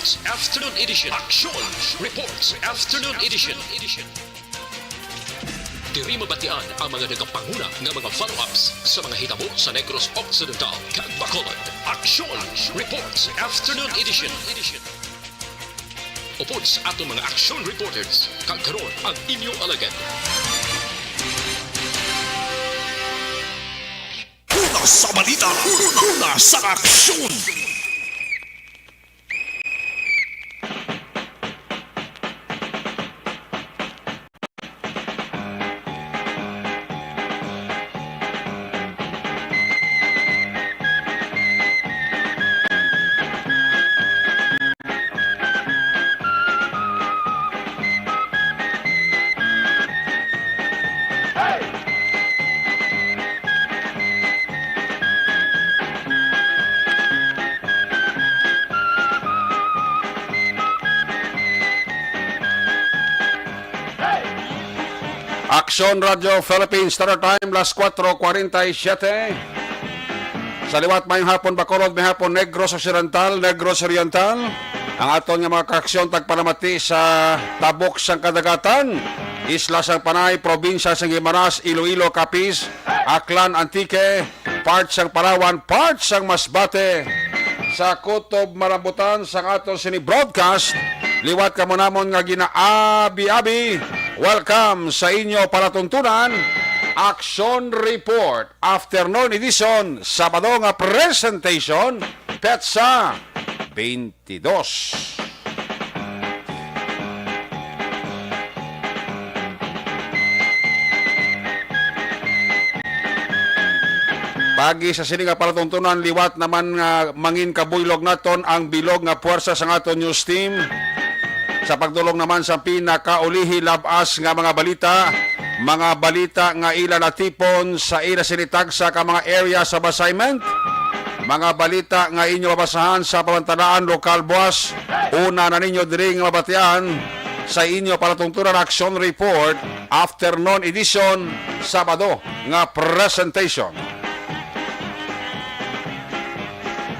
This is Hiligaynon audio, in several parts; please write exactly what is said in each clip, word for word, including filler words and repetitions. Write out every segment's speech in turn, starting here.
Afternoon Edition. Action Reports Afternoon Edition. Diri mabatian ang mga nagapanguna nga mga follow-ups sa mga hitabo sa Negros Occidental kag Bacolod. Action Reports Afternoon Edition. Upod sa aton mga action reporters, kag karon ang inyo alagad. Una sa balita, una sa aksyon. Aksyon Radio Philippines, Standard Time, las kuwatro kwarenta y siyete. Sa liwat, mayong hapon, Bacolod, may hapon, Negros Occidental, Negros Oriental. Ang aton nga mga kaaksyon tagpalamati sa tabok sang kadagatan, isla sang Panay, probinsya sang Guimaras, Iloilo, Capiz, Aklan, Antique, part sang Palawan, part sang Masbate. Sa kutob malambutan sang aton sini broadcast, liwat kamo namon nga ginaabi-abi. Welcome sa inyo palatuntunan, Action Report, Afternoon Edition, Sabado nga presentation, petsa twenty-dos. Pagi sa sini nga palatuntunan, liwat naman nga mangin kabuylog naton ang bilog nga puwersa sang aton news team. Sa pagdulong naman sa pinakaulihi lab-as nga mga balita, mga balita nga ila natipon sa ila sini tagsa ka mga areas of assignment, mga balita nga inyo mabasahan sa pamantalaan lokal buas, una na ninyo diri nga mabatian sa inyo palatuntunan Action Report, Afternoon Edition, Sabado nga presentation.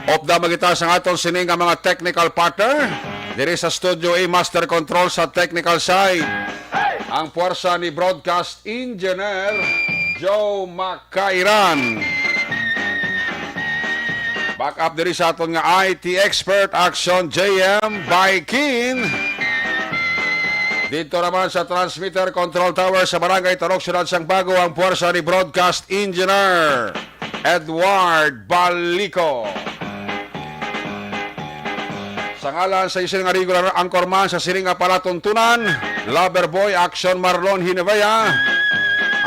Upda man kita sa aton sini nga mga technical partner. Diri sa Studio A, Master Control sa technical side, ang puwersa ni Broadcast Engineer Joe Macairan. Back up diri sa aton nga I T expert, Action J M Baikin. Dito naman sa transmitter control tower sa Barangay Tarok, Siyudad sang Bago, ang puwersa ni Broadcast Engineer Edward Balico. Sa ngalan sa isin nga regular anchorman sa sining nga palatuntunan, Lover Boy Action Marlon Hinevea.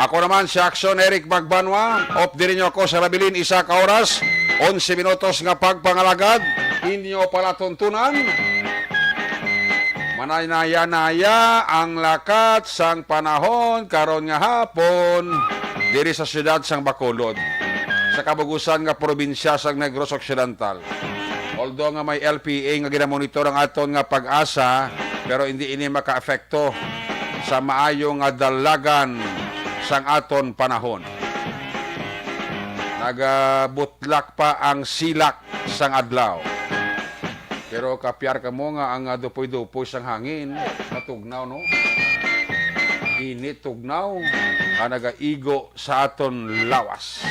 Ako naman si Action Eric Magbanwa. Op diri niyo ako sa labilin isa ka oras, onse minutos nga pagpangalagad. Inyo palatuntunan. Manaya-naya ang lakat sang panahon karon nga hapon diri sa siyudad sang Bacolod, sa kabugusan nga probinsya sang Negros Occidental. Although nga may L P A nga ginamonitor ang aton nga PAGASA, pero hindi ini makaapekto sa maayo nga dalagan sang aton panahon. Nagabutlak pa ang silak sang adlaw. Pero kapiar kamo nga ang, ah, dupoy-dupoy sang hangin matugnaw, no? Init tugnaw nga nagaigo sa aton lawas.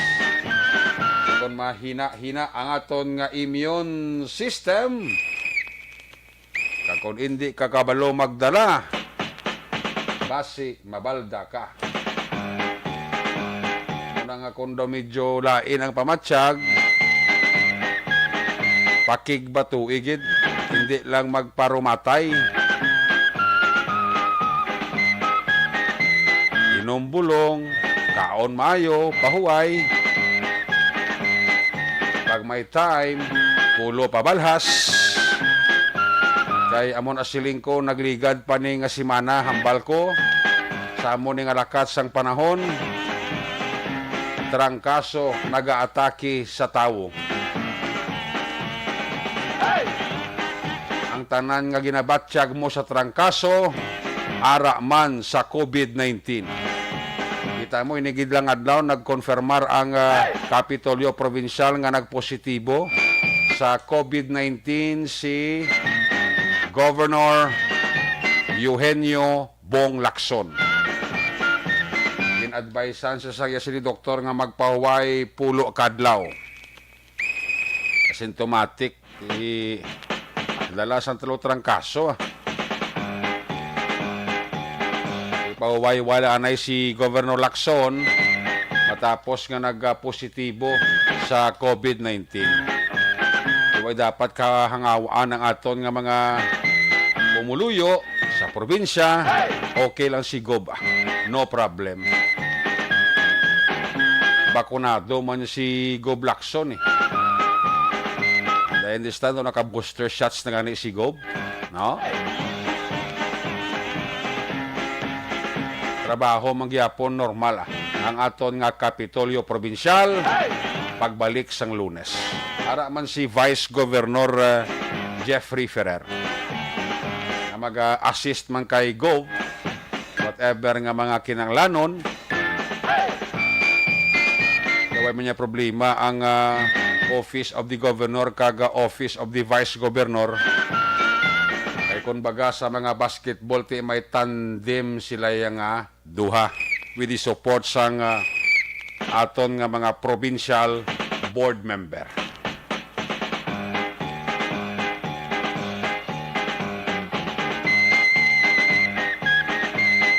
Kon mahina-hina ang aton nga immune system, kag kon indi ka kabalo magdala, basi mabalda ka. Muna nga, kung daw medyo lain ang pamatyag, pakigbatui gid, hindi lang magparumatay. Inom bulong, kaon maayo, pahuway. Pag may time, pulo pabalhas. Kay amo na siling ko, nagligad pa ni nga semana, hambal ko, sa amo ni nga lakat sang panahon, trangkaso nagaatake sa tawo. Ang tanan nga ginabatyag mo sa trangkaso, ara man sa COVID nineteen. Kita mo, ini gid lang adlaw nagkonfirmar ang, ah, Kapitolyo Provincial nga nagpositibo sa COVID nineteen si Governor Eugenio Bong Lacson. Gin-advisean siya sa iya sini doktor nga magpahuway pulo ka adlaw. Asymptomatic, i-, lala sang tulo trangkaso, ah. Ipahuway wala anay si Governor Lacson matapos nga nagpositibo sa COVID nineteen. Way dapat kahangawaan ang aton nga mga pumuluyo sa probinsya. Okay lang si Gob, ah. No problem. Bakunado man si Gob Lacson, eh. And I understand, no, naka-booster shots na gani si Gob, no? Trabaho man gyapon normal, ah, ang aton nga Kapitolyo Probinsyal pagbalik sang Lunes. Ara man si Vice Governor, eh, Jeffrey Ferrer, nga mag-assist man kay Gob, whatever nga mga kinahanglanon. Kay way man niya problema ang, ah, Office of the Governor kag, ah, Office of the Vice Governor. Kay kun baga sa mga basketball team, may tandem sila yang, ah, duha with the support sang, ah, aton nga mga provincial board member.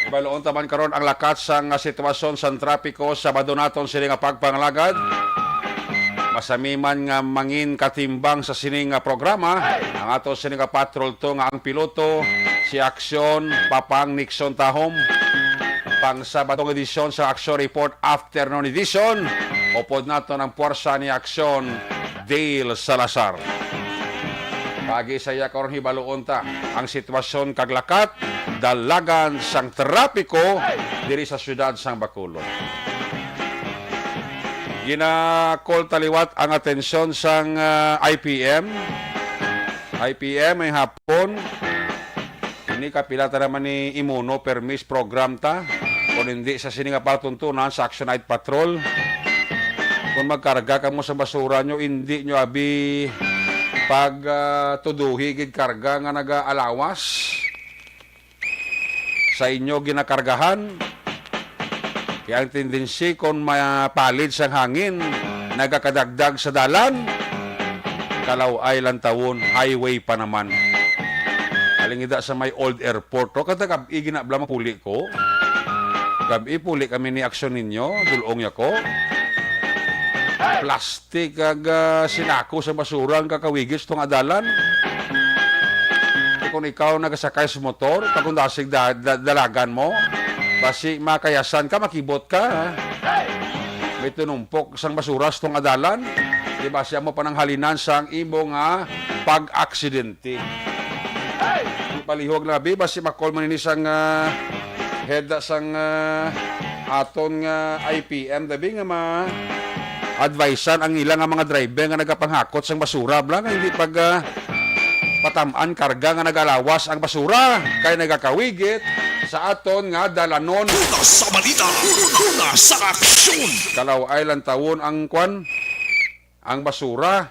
Ibaluon ta man karon ang lakat sang, ah, sitwasyon sang trapiko sa bado naton sini nga pagpangalagad. Masami man nga mangin katimbang sa sini nga programa, ang ato sini nga patrol to nga ang piloto, si Aksyon Papang Nixon Tahom. Pang Sabadong edisyon sa Aksyon Report Afternoon Edition, upod naton ang puwersa ni Aksyon Dale Salazar. Pagi sa iya karon, hibaluon ta ang sitwasyon kag lakat, dalagan sang trapiko diri sa siyudad sang Bacolod. Gina-call ta liwat ang atensyon sang, ah, I P M. I P M, may hapon. Ini kapila ta naman ni imuno permis program ta. Kung hindi sa sini nga patuntunan sa Action Night Patrol, kung magkarga kamo sa basura nyo, hindi nyo abi pag, ah, tuduhi gid karga nga nagaalawas sa inyo ginakargahan. Kaya ang tendency, kung mapalid sang hangin, nagakadagdag sa dalan, kalaw-ay lang tawon, highway pa naman. Alingida sa may old airport, to, kada gab-i ginabla mapuli ko. Gab-i puli kami ni Aksyon Ninyo, dulong niya ko. Plastic kag, ah, sinako sa basura ang kakawigit sa tunga dalan. Kung ikaw nagasakay sa motor, kag kung dasig da-, da-, dalagan mo, basi makayasan ka, makibot ka, ha? May tinumpok sang basura sa tunga dalan. Di ba siya mo pananghalinan sang imo nga pag-aksidente? Palihog na bi, basi makol man ini sang, ah, head sang, ah, aton nga I P M, dabi nga ma-advisean ang ila nga mga driver nga nagapanghakot sang basura, bla, nga hindi pag, ah, patam-an karga nga nagalawas ang basura kay nagakawigit sa aton nga dalanon. Una sa balita, una sa aksyon. Kalaw-ay lang tawon ang kwan, ang basura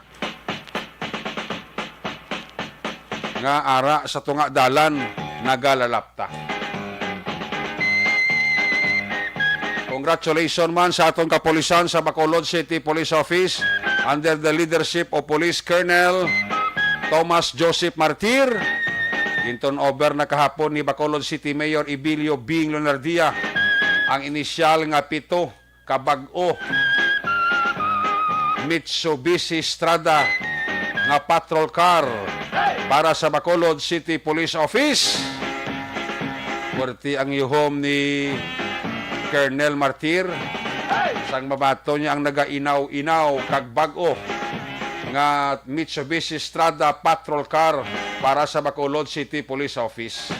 nga ara sa tunga dalan nagalalapta. Congratulations man sa aton kapulisan sa Bacolod City Police Office under the leadership of Police Colonel Thomas Joseph Martir. Ginturn over na kahapon ni Bacolod City Mayor Ebilio Bing Leonardia ang inisyal nga pito ka bag-o Mitsubishi Strada nga patrol car para sa Bacolod City Police Office. Puwerte ang yuhom ni Colonel Martir sang mabaton niya ang nagainaw-inaw kag bag-o nga Mitsubishi Strada patrol car para sa Bacolod City Police Office.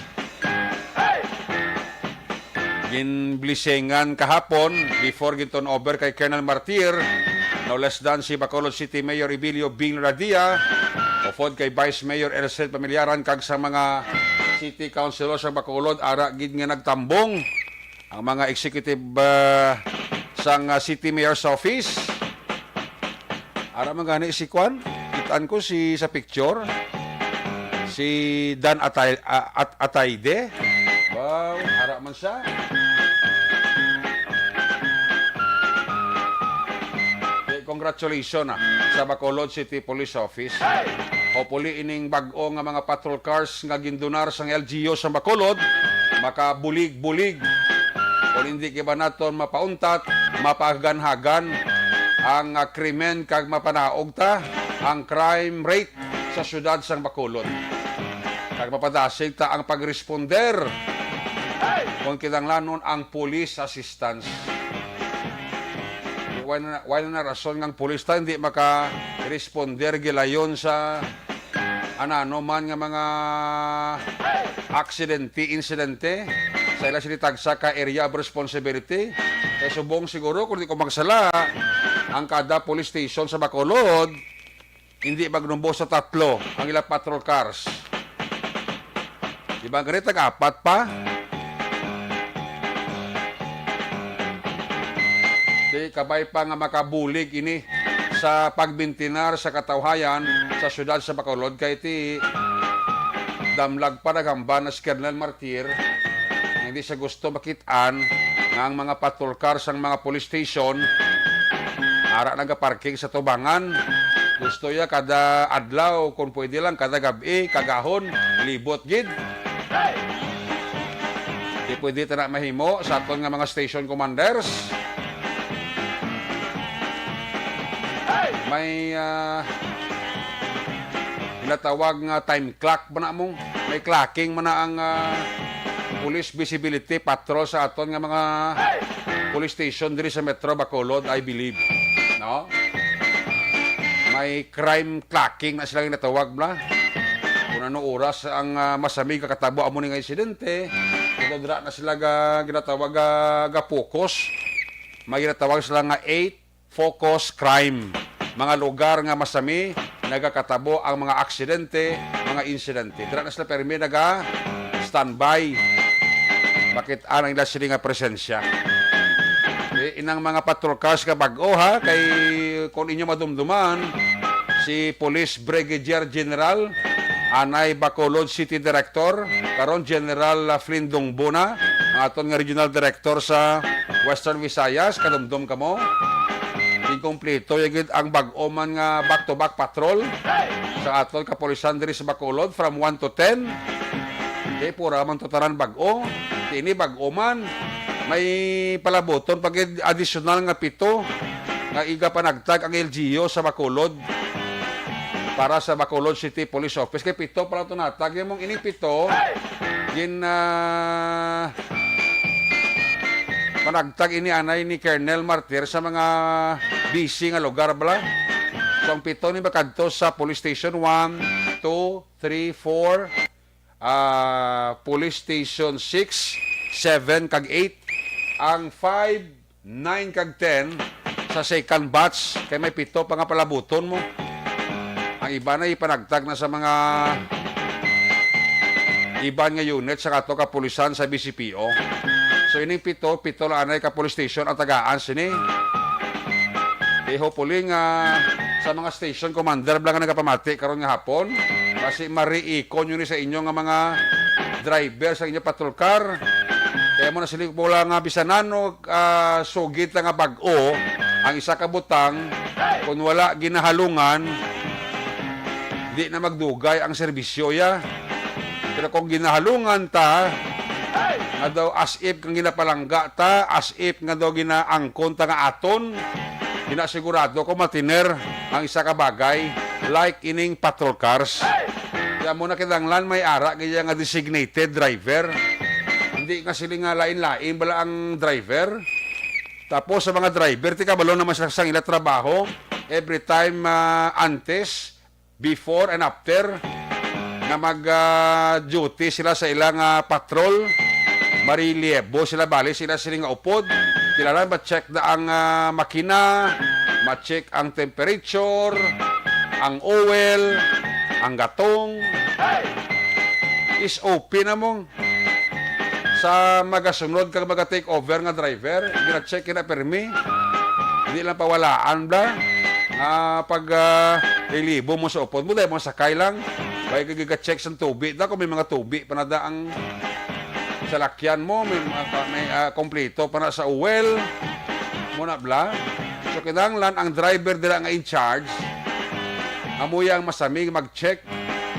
Ginblisingan kahapon before ginturn over kay Colonel Martir, no less than si Bacolod City Mayor Ebilio Bing Radia, upod kay Vice Mayor Ercel Pamilyaran kag sa mga city councilor sa Bacolod, ara gid nga nagtambong ang mga executive, ah, sang, ah, City Mayor's Office. Ara man gani si kwan, kitaan ko si sa picture. Si Dan Atay-, a-, At-, Atayde. Wow, ara man siya. Eh, congratulations, ah, sa Bacolod City Police Office. Hopefully, ining bag-o nga mga patrol cars nga gindonar sang L G U sa Bacolod, makabulig-bulig. Kung hindi, giba naton mapauntat, mapahagan-hagan ang, ah, krimen kag mapanaog ta ang crime rate sa siyudad sang Bacolod. Kag mapadasig ta ang pagresponder kung kinahanglanon ang police assistance. Wala na, wala na rason nga ang police ta hindi makaresponder gilayon sa anano man nga mga aksidente, insidente sa ila sini tagsa ka area of responsibility. Kay subong siguro, kung di ko magsala, ang kada police station sa Bacolod, hindi magnumbo sa tatlo ang ila patrol cars. Di ba, gani tag-apat pa? Di kabay pa nga makabulig ini sa pagbintinar sa katawhayan sa siyudad sa Bacolod, kay ti damlag pa naghambal na si Colonel Martir, hindi siya gusto makit-an nga ang mga patrol car sang mga police station ara nagaparking sa tubangan. Gusto ya kada adlaw, kung pwede lang, kada gab-i, kagahon, libot gid. Di pwede ta na mahimo sa aton nga mga station commanders. May, ah, ginatawag nga time clock ba na mo? May clocking man na ang, ah, police visibility patrol sa aton nga mga police station diri sa Metro Bacolod, I believe. No? May crime clocking na sila ginatawag bla. Kung ano oras ang, ah, masami kakatabo amo ni nga insidente, kung dira na sila ga, ginatawag ga, ga focus. May ginatawag sila nga eight focus crime. Mga lugar nga masami nagakatabo ang mga aksidente, mga insidente. Dira na sila permi naga standby. Makit-an ang ila sini nga presensya. Eh, inang mga patrol cars nga bag-o, ha, kay kung inyo madumduman, si Police Brigadier General anay Bacolod City Director, karon General, ah, Flindong Bona, ang aton nga Regional Director sa Western Visayas. Kadumdom kamo, inkumpleto ya gid ang bag-o man nga back-to-back patrol sa aton kapulisan diri sa Bacolod from one to ten. Kay pura man to tanan bag-o. Kini bag-o man, may palabuton pa gid additional nga pito nga igapanagtag ang L G U sa Bacolod para sa Bacolod City Police Office. Kay pito pa lang to natag. Yung mong ining pito, gin, ah, panagtag ini anay ni Colonel Martir sa mga busy nga lugar bala. So, ang pito ni makadto sa Police Station one, two, three, four, ah, Police Station six, seven, kag eight. Ang five, nine, kag ten sa second batch, kay may pito pa nga palabuton mo. Ang iba na ipanagtag na sa mga iban nga unit sa ato kapulisan sa B C P O. So, ining pito, pito lang anay ka police station ang tagaan sini. Eh, hopefully nga sa mga station commander bala nga nagapamati karon nga hapon, basi mariikon yun sa inyo nga mga driver sa inyo patrol car. Kaya mo na sila mo lang nga bisan ano, ah, sugid na nga bag-o ang isa ka butang, kung wala ginahalungan, di na magdugay ang serbisyo ya. Pero kung ginahalungan ta, nga daw as if kang ginapalangga ta, as if nga daw ginaangkon ta nga aton, ginasigurado ko matiner ang isa ka bagay, like ining patrol cars. Kaya mo na kinahanglan may ara kaya nga designated driver. Hindi nga sila nga lain-lain bala ang driver. Tapos sa mga driver, ti kabalo naman sila sang ila trabaho. Every time, ah, antes, before and after nga mag, ah, duty sila sa ilang, ah, patrol, mareliebo sila bali sila sila nga upod. Kailangan ma-check na ang, ah, makina, ma-check ang temperature, ang oil, ang gatong. S O P na mong sa magasunod kag maga-take over nga driver, gina-check na permi. Hindi lang pawalaan bla. Ah, pag, ah, lilibo mo sa upod mo, dahil mo sakay lang. Ay, kay giga-check sang tubi da, kung may mga tubi pa na da ang salakyan mo, may mga ka-, may, ah, kompleto pa na sa oil. Mo na bala. So, kinahanglan ang driver dira nga in charge, amo iya ang masami mag-check,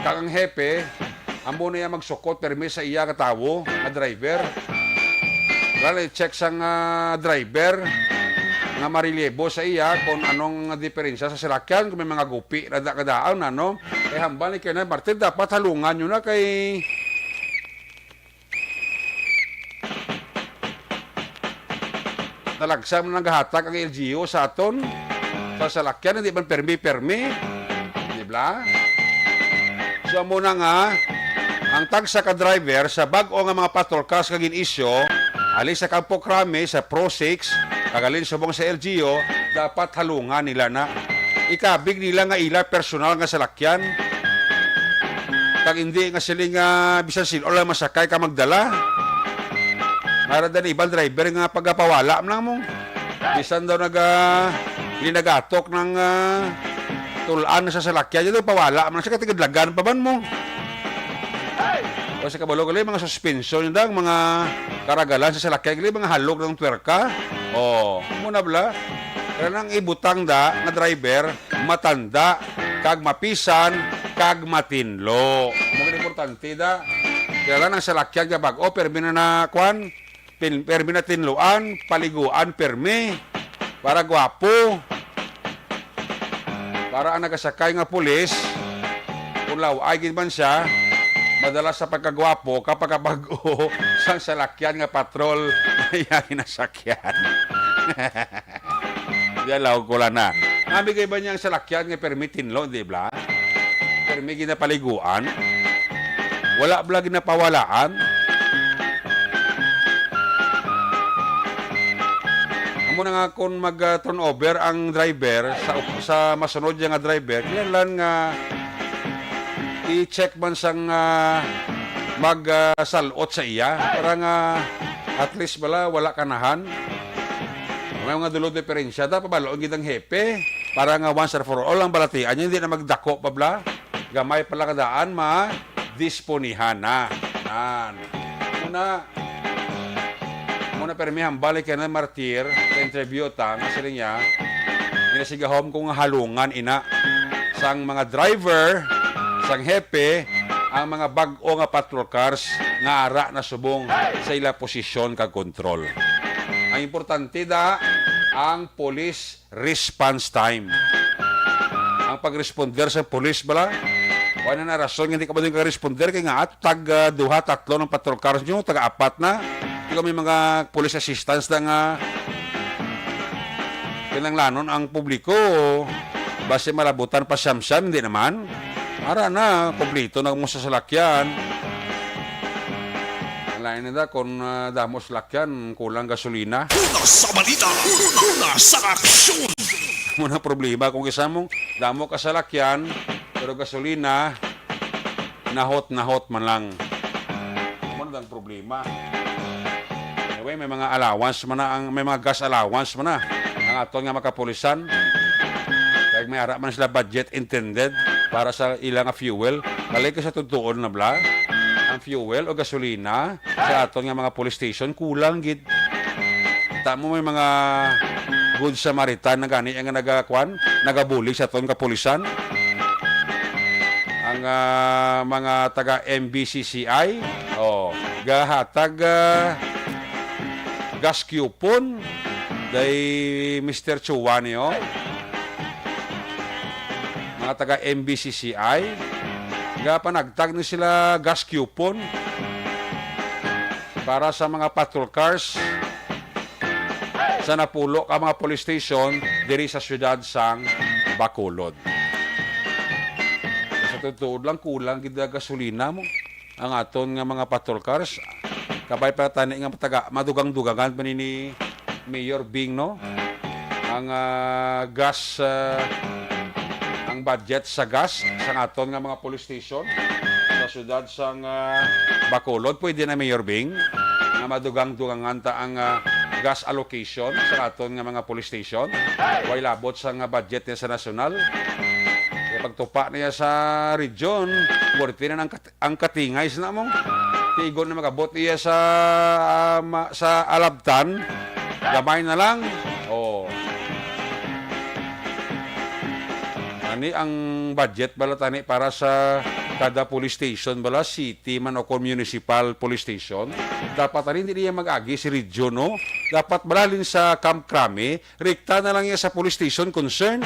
kag ang hepe, amo na iya magsukot permi sa iya nga tawo nga driver. Wala na i-check sang, ah, driver nga marelyebo sa iya kung anong diferensya sa salakyan, kung may mga gupi na da-, kadaan, ano. Kay hambal ni Colonel Martin, dapat halungan nyo na kay nalagsa man nagahatag ang L G U sa aton sa salakyan, hindi man permi-permi. Di ba? So, amo na nga, ang tagsa ka driver sa bag-o nga mga patrol cars nga gin-isyu, ali sa Campo Crame, sa Pro Six, kag alin subong sa L G U, dapat halungan nila na. Ikabig nila nga ila personal nga salakyan. Kag hindi nga sila nga bisan sin-o lang masakay ka magdala. Mara dan iban driver nga pagapawala man lang mo. Bisan daw naga linagatok ng, ah, tulan sa salakyan, dito pawala man siya, katigidlagan pa man mo. O sa kabalo gali, mga suspension, dang mga karagalan sa salakyan, gali, mga halog ng twerka. O, muna bala. Kaya nang ibutang da nga driver, matanda, kag mapisan, kag matinlo. Mga importante da. Kaya lang ang salakyan nga bag-o, permi na na, kwan, pin-, permi na tinluan, paliguan, permi. Para gwapo. Para ang nagasakay nga pulis, kung law-ay gid man siya, madala sa pagkagwapo, kapag bag-o sang salakyan nga patrol, na iya ginasakyan. Di, alaw ko lang na. Nami kay ba niyang salakyan nga permi tinlo, di ba? Permi ginapaliguan. Wala bala ginapawalaan. Amo na nga kung mag, ah, turnover ang driver sa, sa masunod niya nga driver, kinahanglan nga i-check man sang, ah, mag, ah, salot sa iya para nga at least bala wala kanahan. May mga dulod diferensya, dapat balo ang gidang hepe para nga once and for all ang balatian niya, hindi na magdako pa bala. Gamay pa lang daan, madisponihan na. Yan. Muna, muna permi hambal ni Colonel Martir sa interview ta, nga siling niya, ginasigahom ko nga halungan ina sang mga driver, sang hepe, ang mga bag-o nga patrol cars nga ara na subong sa ila posisyon kag kontrol. Ang importante da, ang police response time. Ang pag-responder sa pulis bala, wala na rason nga hindi ka ba din ka-responder kay nga at tag, ah, duha, tatlo ng patrol cars nyo, taga apat na. Di ko may mga police assistance na nga kinahanglanon ang publiko. Basi malabutan pa siyam-siyam, hindi naman. Ara na, kompleto na mo sa salakyan. Ang lain na da, kung, ah, damo salakyan, kulang gasolina. Una sa balita, una sa aksyon. Muna problema kung isa mong damo ka salakyan, pero gasolina, nahot-nahot man lang. Amo na ang problema. Anyway, may mga allowance man na ang, may mga gas allowance man na ang aton nga makapulisan. Kag may ara man sila budget intended para sa ila nga fuel. Balik ka sa tugtuon na bala, ang fuel o gasolina sa aton nga mga police station kulang gid. Tamo may mga Good Samaritan na gani ang nagakwan, nagabulig sa aton kapulisan. Ang, ah, mga taga M B C C I, oh, gahatag, ah, gas coupon kay Mister Chua niyo. Mga taga M B C C I, gapanagtag ni sila gas coupon para sa mga patrol cars sa napulo ka mga police station diri sa siyudad sang Bacolod. Sa totoo lang, kulang gid ang gasolina mo. Ang aton nga mga patrol cars, kabay pa tani nga mataga, madugang-dugangan pa ni, ni Mayor Bing, no? Ang, ah, gas, ah, ang budget sa gas sa aton nga mga police station sa siyudad sang, ah, Bacolod. Pwede na, Mayor Bing, nga madugang-dugangan ta ang, ah, gas allocation sa aton nga mga police station. Way labot sa nga budget niya sa nasyonal. Kaya pagtupa niya sa region, puwerte na ang kat-, ang katingay sa namo. Tigon na magabot iya sa, ah, ma-, sa Alabtan, gamay na lang. Oh. Ani ang budget bala tani para sa kada police station bala, city man o kon municipal police station, dapat tani hindi niya mag-agi si region, no? Dapat bala halin sa Camp Crame, rekta na lang iya sa police station concern.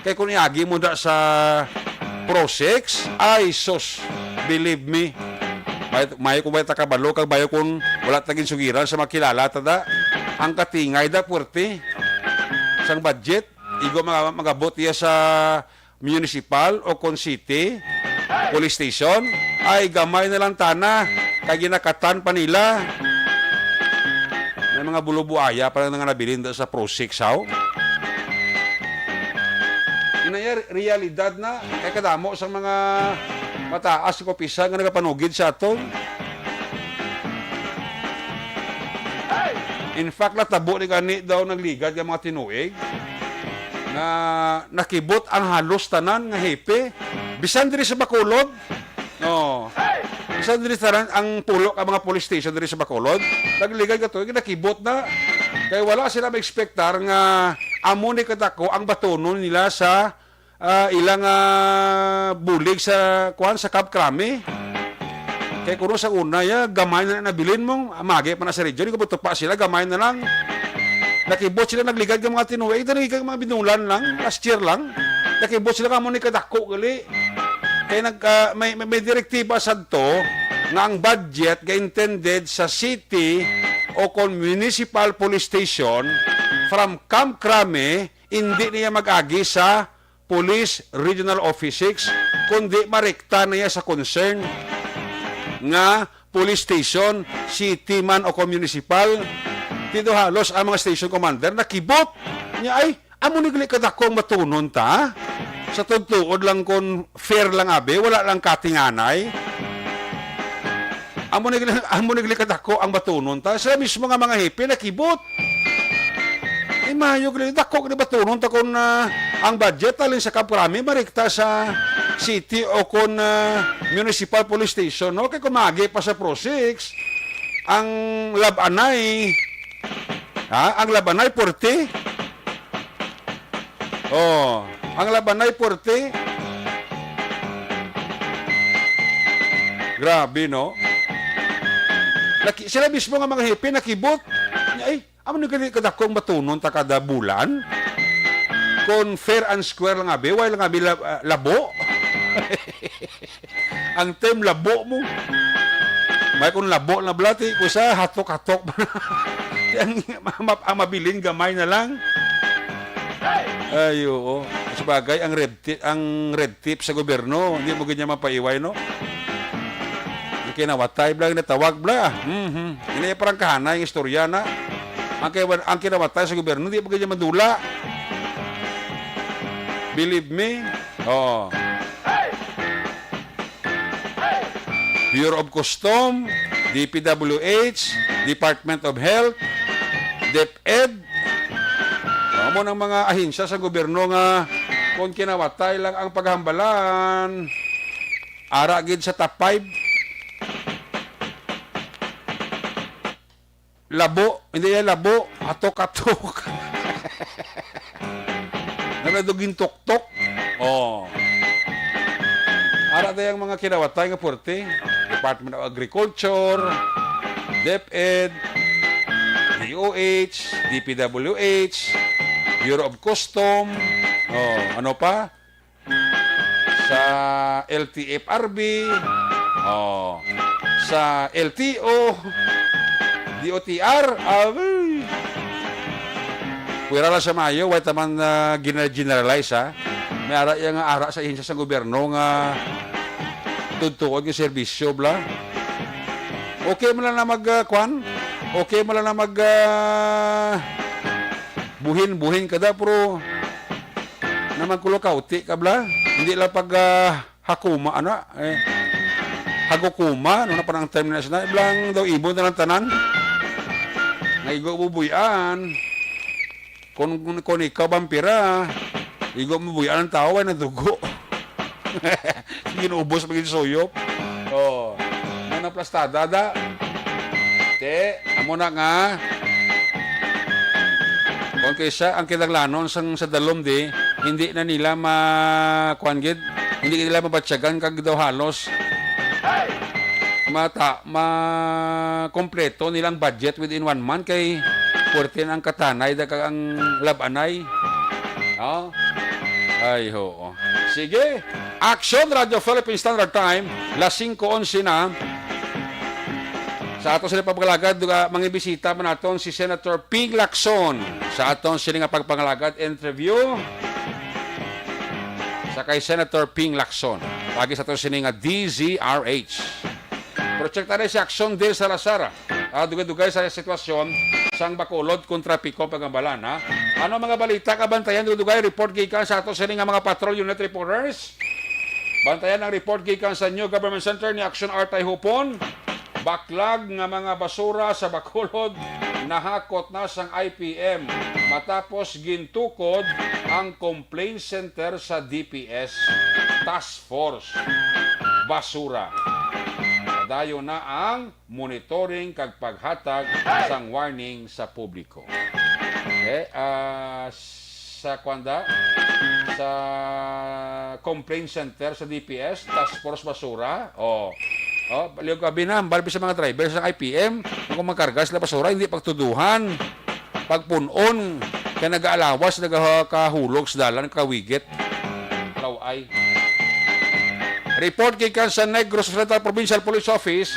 Kay kung iagi mo da sa Pro Six, ay sus, believe me, may, may kung may takabalo kag bayo kung wala ta ginsugiran sa makilala ta da. Ang katingay da puwerte sang budget, igo mga magabot iya sa municipal o kon city police station, ay gamay na lang tana kay ginakatan pa nila. May mga bulubuaya pa lang nga nabilin do sa Pro Six, haw? Inaya, realidad na kay kadamo sa mga mataas nga opisyal nga nagapanugid sa aton. In fact, natabo ni gani daw nagligad nga mga tinuig nga nakibot ang halos tanan nga hepe, bisan diri sa Bacolod. No. Bisan diri sa ran-, ang pulo ka mga police station diri sa Bacolod, nagligad ka tuig, nakibot na. Kay wala sila ma-expectar nga amo ni kadako ang batunon nila sa, ah, ilang, ah, bulig sa, kuwan, sa Camp Crame. Kay kuno sa una, ya, gamay na nabilin mo, magi pa na sa region, ikaw pa sila, gamay na lang. Nakibot sila, nagligad nga mga tinuig, ito nagligad mga binulan lang, last year lang. Nakibot sila kamo ni kadako gali. Kay nag, ah, may, may, may direktiba sadto nga ang budget ga intended sa city o kon municipal police station from Camp Crame, hindi niya mag-agi sa Police Regional Office Six, kundi marekta na iya sa concern nga police station, city man o kon municipal. Dito halos ang mga station commander nakibot niya, ay, amo ni gali kadako ang batunon ta. Sa tugtuod lang kon fair lang abi, wala lang katinganay. Amo ni gali, amo ni gali kadako ang batunon ta. Sila mismo nga mga hepe nakibot. Ay, maayo gali, dako gali batunon ta kon, ah, ang budget halin sa Camp Crame marekta sa city o kon, ah, municipal police station, no? Kay kung magi pa sa Pro Six, ang labanay, ha? Ang labanay puwerte. Oh, ang labanay puwerte. Grabe, no? Naki-, sila mismo nga mga hepe nakibot. Ay, amo ni gali kadakong batunon ta kada bulan? Kon fair and square lang abi, wala lang abi lab-, ah, labo. Ang term labo mo. May kung labo na bala, ti, kung sa hatok-hatok. Ang, ang mabilin, gamay na lang. Ay, oo. Sabagay, ang red ti-, ang red tape sa gobyerno, hindi mo ganyan mapaiway, no? Ang kinawatay, bla, natawag, bla. Mhm. Hindi parang kahanay ang istorya na. Ang kay-, ang kinawatay sa gobyerno, hindi mo ganyan madula. Believe me. Oo. Bureau of Custom, D P W H, Department of Health, DepEd. Amo nang mga ahensya sa gobyerno nga kung kinawatay lang ang paghambalan, ara gid sa top five. Labo, hindi yan labo, atok-atok. Nala dugin tuktok. Oh. Ara tayong mga kinawatay nga puwerte. Department of Agriculture, DepEd, D O H, D P W H, Bureau of Custom. Oh, ano pa? Sa L T F R B, oh, sa L T O, D O T R, abay. Pwera lang sa maayo, way taman, ah, gina-, generalize, ha. May ara iya nga ara sa ahensya sa gobyerno nga tudtuon nga serbisyo, bla. Okay man lang na mag, ah, kwan? Okay man lang na mag, ah, buhin-buhin ka da, pero naman kulo kauti ka, bla. Hindi lang pag, ah, hakuma, ano, eh, hagukuma, ano na pa ang term na sila. Iblang daw ibon na lang tanan. Naigo bubuyan. Kung, kung, kung ikaw vampira, igo mo buyan ang tao ay nadugo. Ginubos pa gid suyop. Oh, mo na plastada da. Te, amo na nga. Kung kaysa ang kinahanglanon sang sa dalom di, hindi na nila ma-, kuwan gid, hindi nila mabatyagan kag daw halos mata-, ma-, kompleto nilang budget within one month kay puwerte na ang katanay, da kag ang lab-anay. Oh. Ay, ho. Sige. Action Radio Philippine Standard Time, las singko onse na. Sa ato sila pagpagalagad, duga, mga bisita man naton si Senator Ping Lacson. Sa aton sila nga pagpangalagad, interview sa kay Senator Ping Lacson. Pagi sa ato sila nga D Z R H. Pero check tayo si Action Dale Salazar. Ah, dugay-dugay sa sitwasyon sang Bacolod kontra Pico Pagambalan, ha? Ano mga balita kabantayan dugay-dugay? Report gikan sa ato sini nga mga patrol unit reporters. Bantayan ang report gikan sa New Government Center ni Action Artay Hupon. Baklag nga mga basura sa Bacolod nahakot na sang I P M matapos gintukod ang complaint center sa D P S Task Force Basura. Padayon na ang monitoring kag paghatag sang warning sa publiko. Okay, ah, sa kwanda, sa complaint center sa D P S, Task Force Basura, oh, oh, palihog abi na, bali sa mga driver sa I P M, kung magkarga sila basura, hindi pagtuduhan, pagpun-on, kay nag-aalawas, nagakahulog sa dalan, kawigit. Law-ay. Report gikan sa Negros Occidental Provincial Police Office.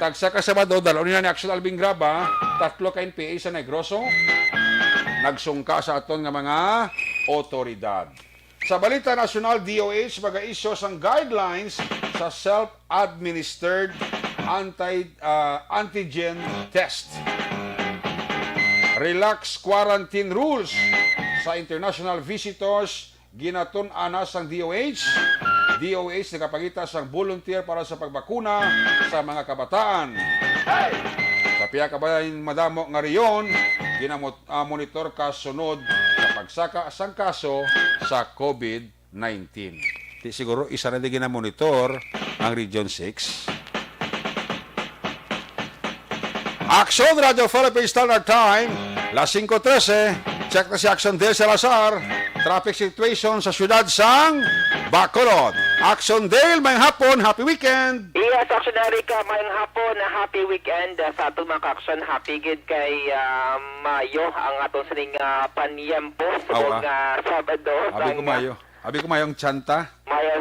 Tagsa ka Sabado, dal-on nila ni Action Alvin Graba, tatlo ka N P A sa Negros, oh, nagsungka sa aton nga mga otoridad. Sa balita nasyonal, D O H mag-isyu sang guidelines sa self-administered anti-, ah, antigen test. Relax quarantine rules sa international visitors ginatun-an na sang D O H. D O H nagapangita sang volunteer para sa pagbakuna sa mga kabataan. Sa pila ka balay madamo nga rehiyon, ginamot-, ah, monitor kasunod sa pagsaka sang kaso sa COVID nineteen. Di siguro isa na di ginamonitor ang Region six. Action Radio Philippine Standard Time, las singko trese. Check na si Action Dale Salazar. Traffic situation sa siyudad sang Bacolod. Action Dale, may hapon, happy weekend! Yes, Action Erica, may hapon, happy weekend, ah, sa atong mga ka-action. Happy gid kay, ah, mayo ang atong sining, ah, panyempo subong, ah, Sabado. Abi ko mayo. Abi ko mayo ang tsanta. Mayas.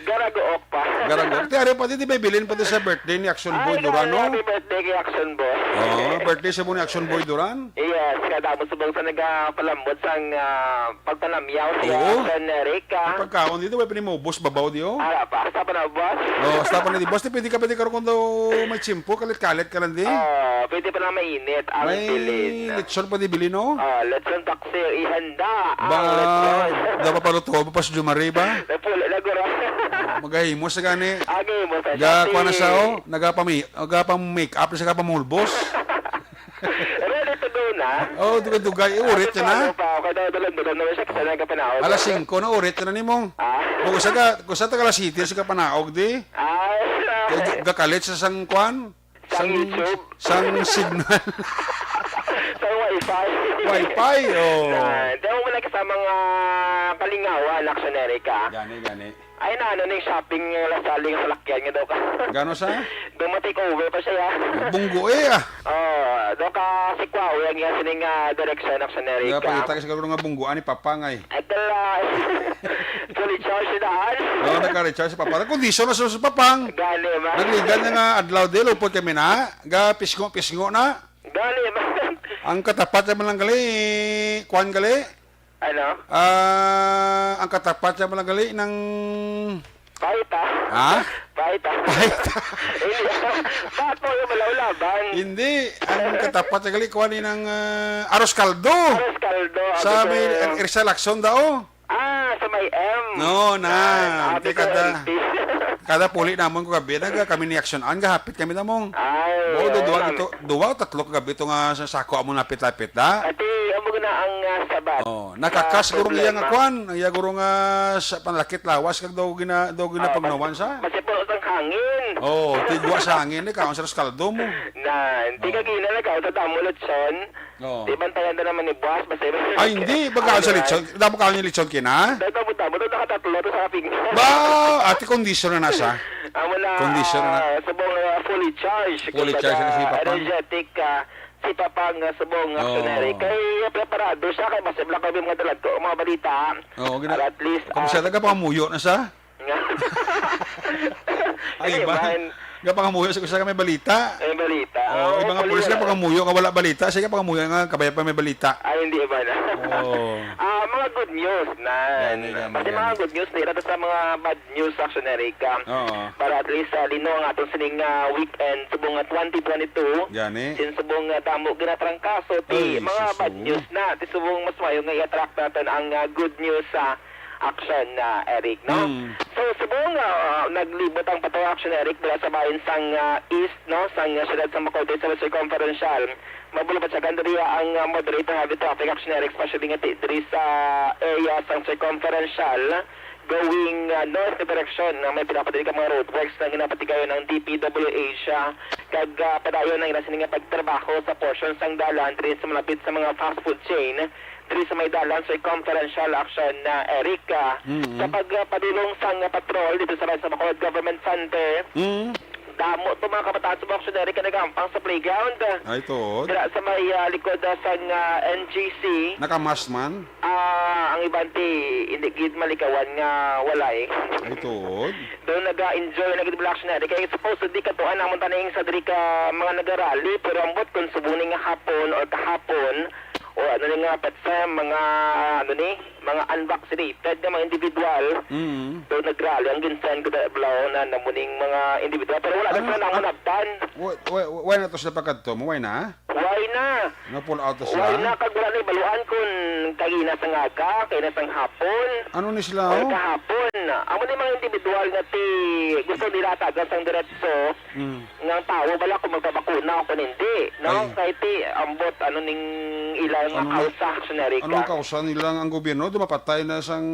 Garagook pa. Garagook. Ti, ari pa, di, di may bilin pa di sa birthday ni Action Boy Duran, no? Happy birthday kay Action Boy. Oh, birthday sa mo ni Action Boy Duran? Yes, kadamo subong sa nagapalambot sang, ah, pagpanamyaw si Action Erica. Ang pagkaon dito, may pinimubos babaw di, oh. Ara pa, sa panabos. Oh, sa panabos. Di, pwede ka, pwede ka ron kung daw may tsimpo, kalit-kalit ka lang di. Ah, pwede pa na mainit ang bilin. May lechon pa di bilin, no? Ah, lechon Sir, ihanda ang lechon. Dapat paluto mo pa sa Jumari ba? Napuli na guro. Magahimos sa gani. Agay mo sa Ga kuha na sa, oh, nagapami-, nagapang-make up sa kapamulbos. Ready to go na? Oh, dugay-dugay. Urit na. Ano pa? Kaya daw dalan-dalan na siya kasi nagkapanaog. Alas singko na, urit na nimo. Ah. Kung sa ka, kung sa taga alas siyete sa kapanaog, di? Ah, Kaya ga-, gakalit sa sang kwan? Sang YouTube. Sang signal. Sang wifi. Wifi, oh. Na, di mo man sa mga kalingawan, Action Erica. Gani, gani. Ay na, ano ning shopping nga lasaling halakyan nga daw ka. Gano sa? Daw ma-take over pa siya. Bunggo eh, ah. Oh, daw ka si Kwawe ang iya sining, ah, direksyon, Action Erica. Nga pangita ka siguro nga bunggo ani Papang ay. Ay, kala. Fully charge na daan. Oo, nagka-recharge si Papa. Nagkondisyon na sa, sa Papang. Gani, ma. Nagligan na nga adlaw di, lupot kami na. Ga pisngo-pisngo na. Gani, ma. Ang katapat naman lang gali, kuwan gali. Ano? Ah, ang katapat naman lang gali ng Pahit, ah. Ha? Pahit, ah. Pahit. Hindi. Bato yung malaw-laban. Hindi. Ang katapat sa gali, kuwan ni ng, ah, Aros Kaldo. Aros Kaldo, Sa abi may ko. Ang Irsa Lacson daw. Ah, sa may M. No, na. Ah, abi Kay ko, kada, M P. Kada puli namon ko gabi, naga kami ni Action An, gahapit kami namong. Ay, Bo, do, oo, duwa ma'am. Ito, duwa o tatlo ka gabi ito nga sa sako amo napit-lapit, da? Ati, amo na ang, ah, sabat Oh, sa nakakas guro ang iya nga problema. Kwan, ang iya guro nga sa panlakit lawas kag daw gina-, daw Oh, ginapagnawan mas-, sa. Masipol ang hangin. Oh, tigwa sa hangin eh, kaon sa kaldo mo. Na, hindi Oh. ka gina na kaon sa damo lechon. Oh. Di bantayan na naman ni buwas, basta Ay, hindi. Pagkaon sa Ano lechon. Damo kaon yung lechon kina? Dahil damo-damo, doon nakatatlo to sa kaping. Ba, ati condition na nasa. Amo na, Condition na. ah, subong, ah, fully charged. Fully Kumbaga, charged na si Papa. Energetic, ah, si Papa nga subong nga Oo. Aksyoneri. Kay preparado siya, kay basta lang kami mga dalag ko, mga balita. Oo, gina-, At least, kung ah, siya taga pangamuyo na sa? Nga. Ay, Hindi, ba? man. Nga pangamuyo sa usa ka may balita. May balita. Oo, Oo, iba nga hopefully pulis nga wala. Pangamuyo nga wala balita. Siya nga pangamuyo nga kabay pa may balita. Ay, hindi ba na? Oo. Ah, mga good news na. Gani, gani, Kasi gani. Mga good news, nila sa mga bad news, actually, Eric. Oo. Para at least, ah, lino ang atong sining, ah, weekend, subong nga twenty twenty-two. Gani. Sin subong nga damo ginatrangkaso, ti Ay, mga bad Jesus. News na, ti subong mas mayo nga i-attract natin ang, ah, good news sa action na, Eric, no? Mm. So, subong nga, ah, naglibot ang Pato Action, Eric, dira sa bahin sang, ah, East, no? Sang, ah, siyudad sa Macolite sa Circumferential. Mabulo pa sa Gandaria ang, ah, moderator heavy traffic action, Eric, especially nga ti-, diri sa area sang Circumferential, going, ah, north na direksyon na may pinapadali ka mga roadworks na ginapatigayon ng D P W H, ah, kag, ah, padayon ang ila sini nga pagtrabaho sa portion sang dalan diri sa malapit sa mga fast food chain diri sa may dalan circumferential action na Eric, ah, Mm-hmm. sa pagpadulong sang patrol dito sa, sa Bacolod Government Center. Mm. Damo to mga kabataan sa Bacolod, Eric, nga nagampang sa playground. Ay, tuod? Dira sa may, ah, likod, ah, sang, ah, N G C. Nakamas man? Ah, ang iban ti hindi gid malikawan nga walay. Ay, tuod? Daw naga-enjoy na gid bala action na. Di kay supposedly katuan namon taning sa diri ka mga nagarally, pero ambot kung subong ni nga hapon or kahapon, o ano ni nga, petsa, mga, ano ni, mga unvaccinated nga mga individual. Mm. Daw nagrally ang ginsan ko da-, bala na namuning mga individual, pero wala Ah, na sila ah, nang nabtan. Wa-, wa-, wa-, why na to sila pagkadto mo? Why na? Why na? Na-pull out na sila? Why na? Kag wala na ibaluan kung kagina sa ngaga, kagina sang hapon, Ano ni sila, or oh? Kahapon. Amo ni mga individual nga ti gusto nila tagan sang diretso Mm. nga ang tawo bala kung magpabakuna o kung hindi, no? Ay. Kay ti ambot ano ning ilang Ano na? Kausa, Generika. Anong kausa nila nga ang gobyerno dumapatay na sang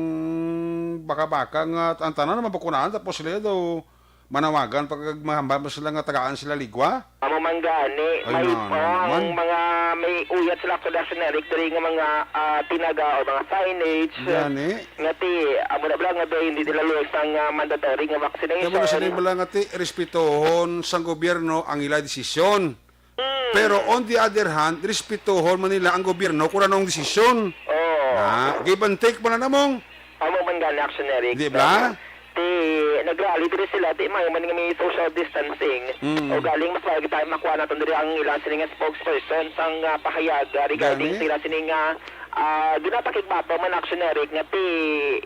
baka-baka nga ang tanan na mabakunaan tapos sila daw manawagan pag mahambal pa sila nga tagaan sila ligwa? Amo man gani, Ay, may, na, na, oh, ang man. Mga may uyat sila sa Generik diri nga mga, ah, tinaga o mga signage, Gani? Nga ti, amo na bala nga daw hindi nila luwas ang, ah, mandatory nga vaccination. Kaya mo na sila bala nga ti, respetuhon sang gobyerno ang ila desisyon. Hmm. Pero on the other hand, respetuhon man nila ang gobyerno kung anong desisyon. Oo. Na, give and take mo na namong. Amo man gani, Action Eric. Di ba? Ti, nagrally diri sila, ti, may man nga may social distancing. Mm. O galing, mas lagi tayo makuha natin diri ang ilang sini nga spokesperson sang, ah, pahayag, ah, regarding Gani? Sila sini nga, ah, ginapakigbato man, Action Eric, nga ti,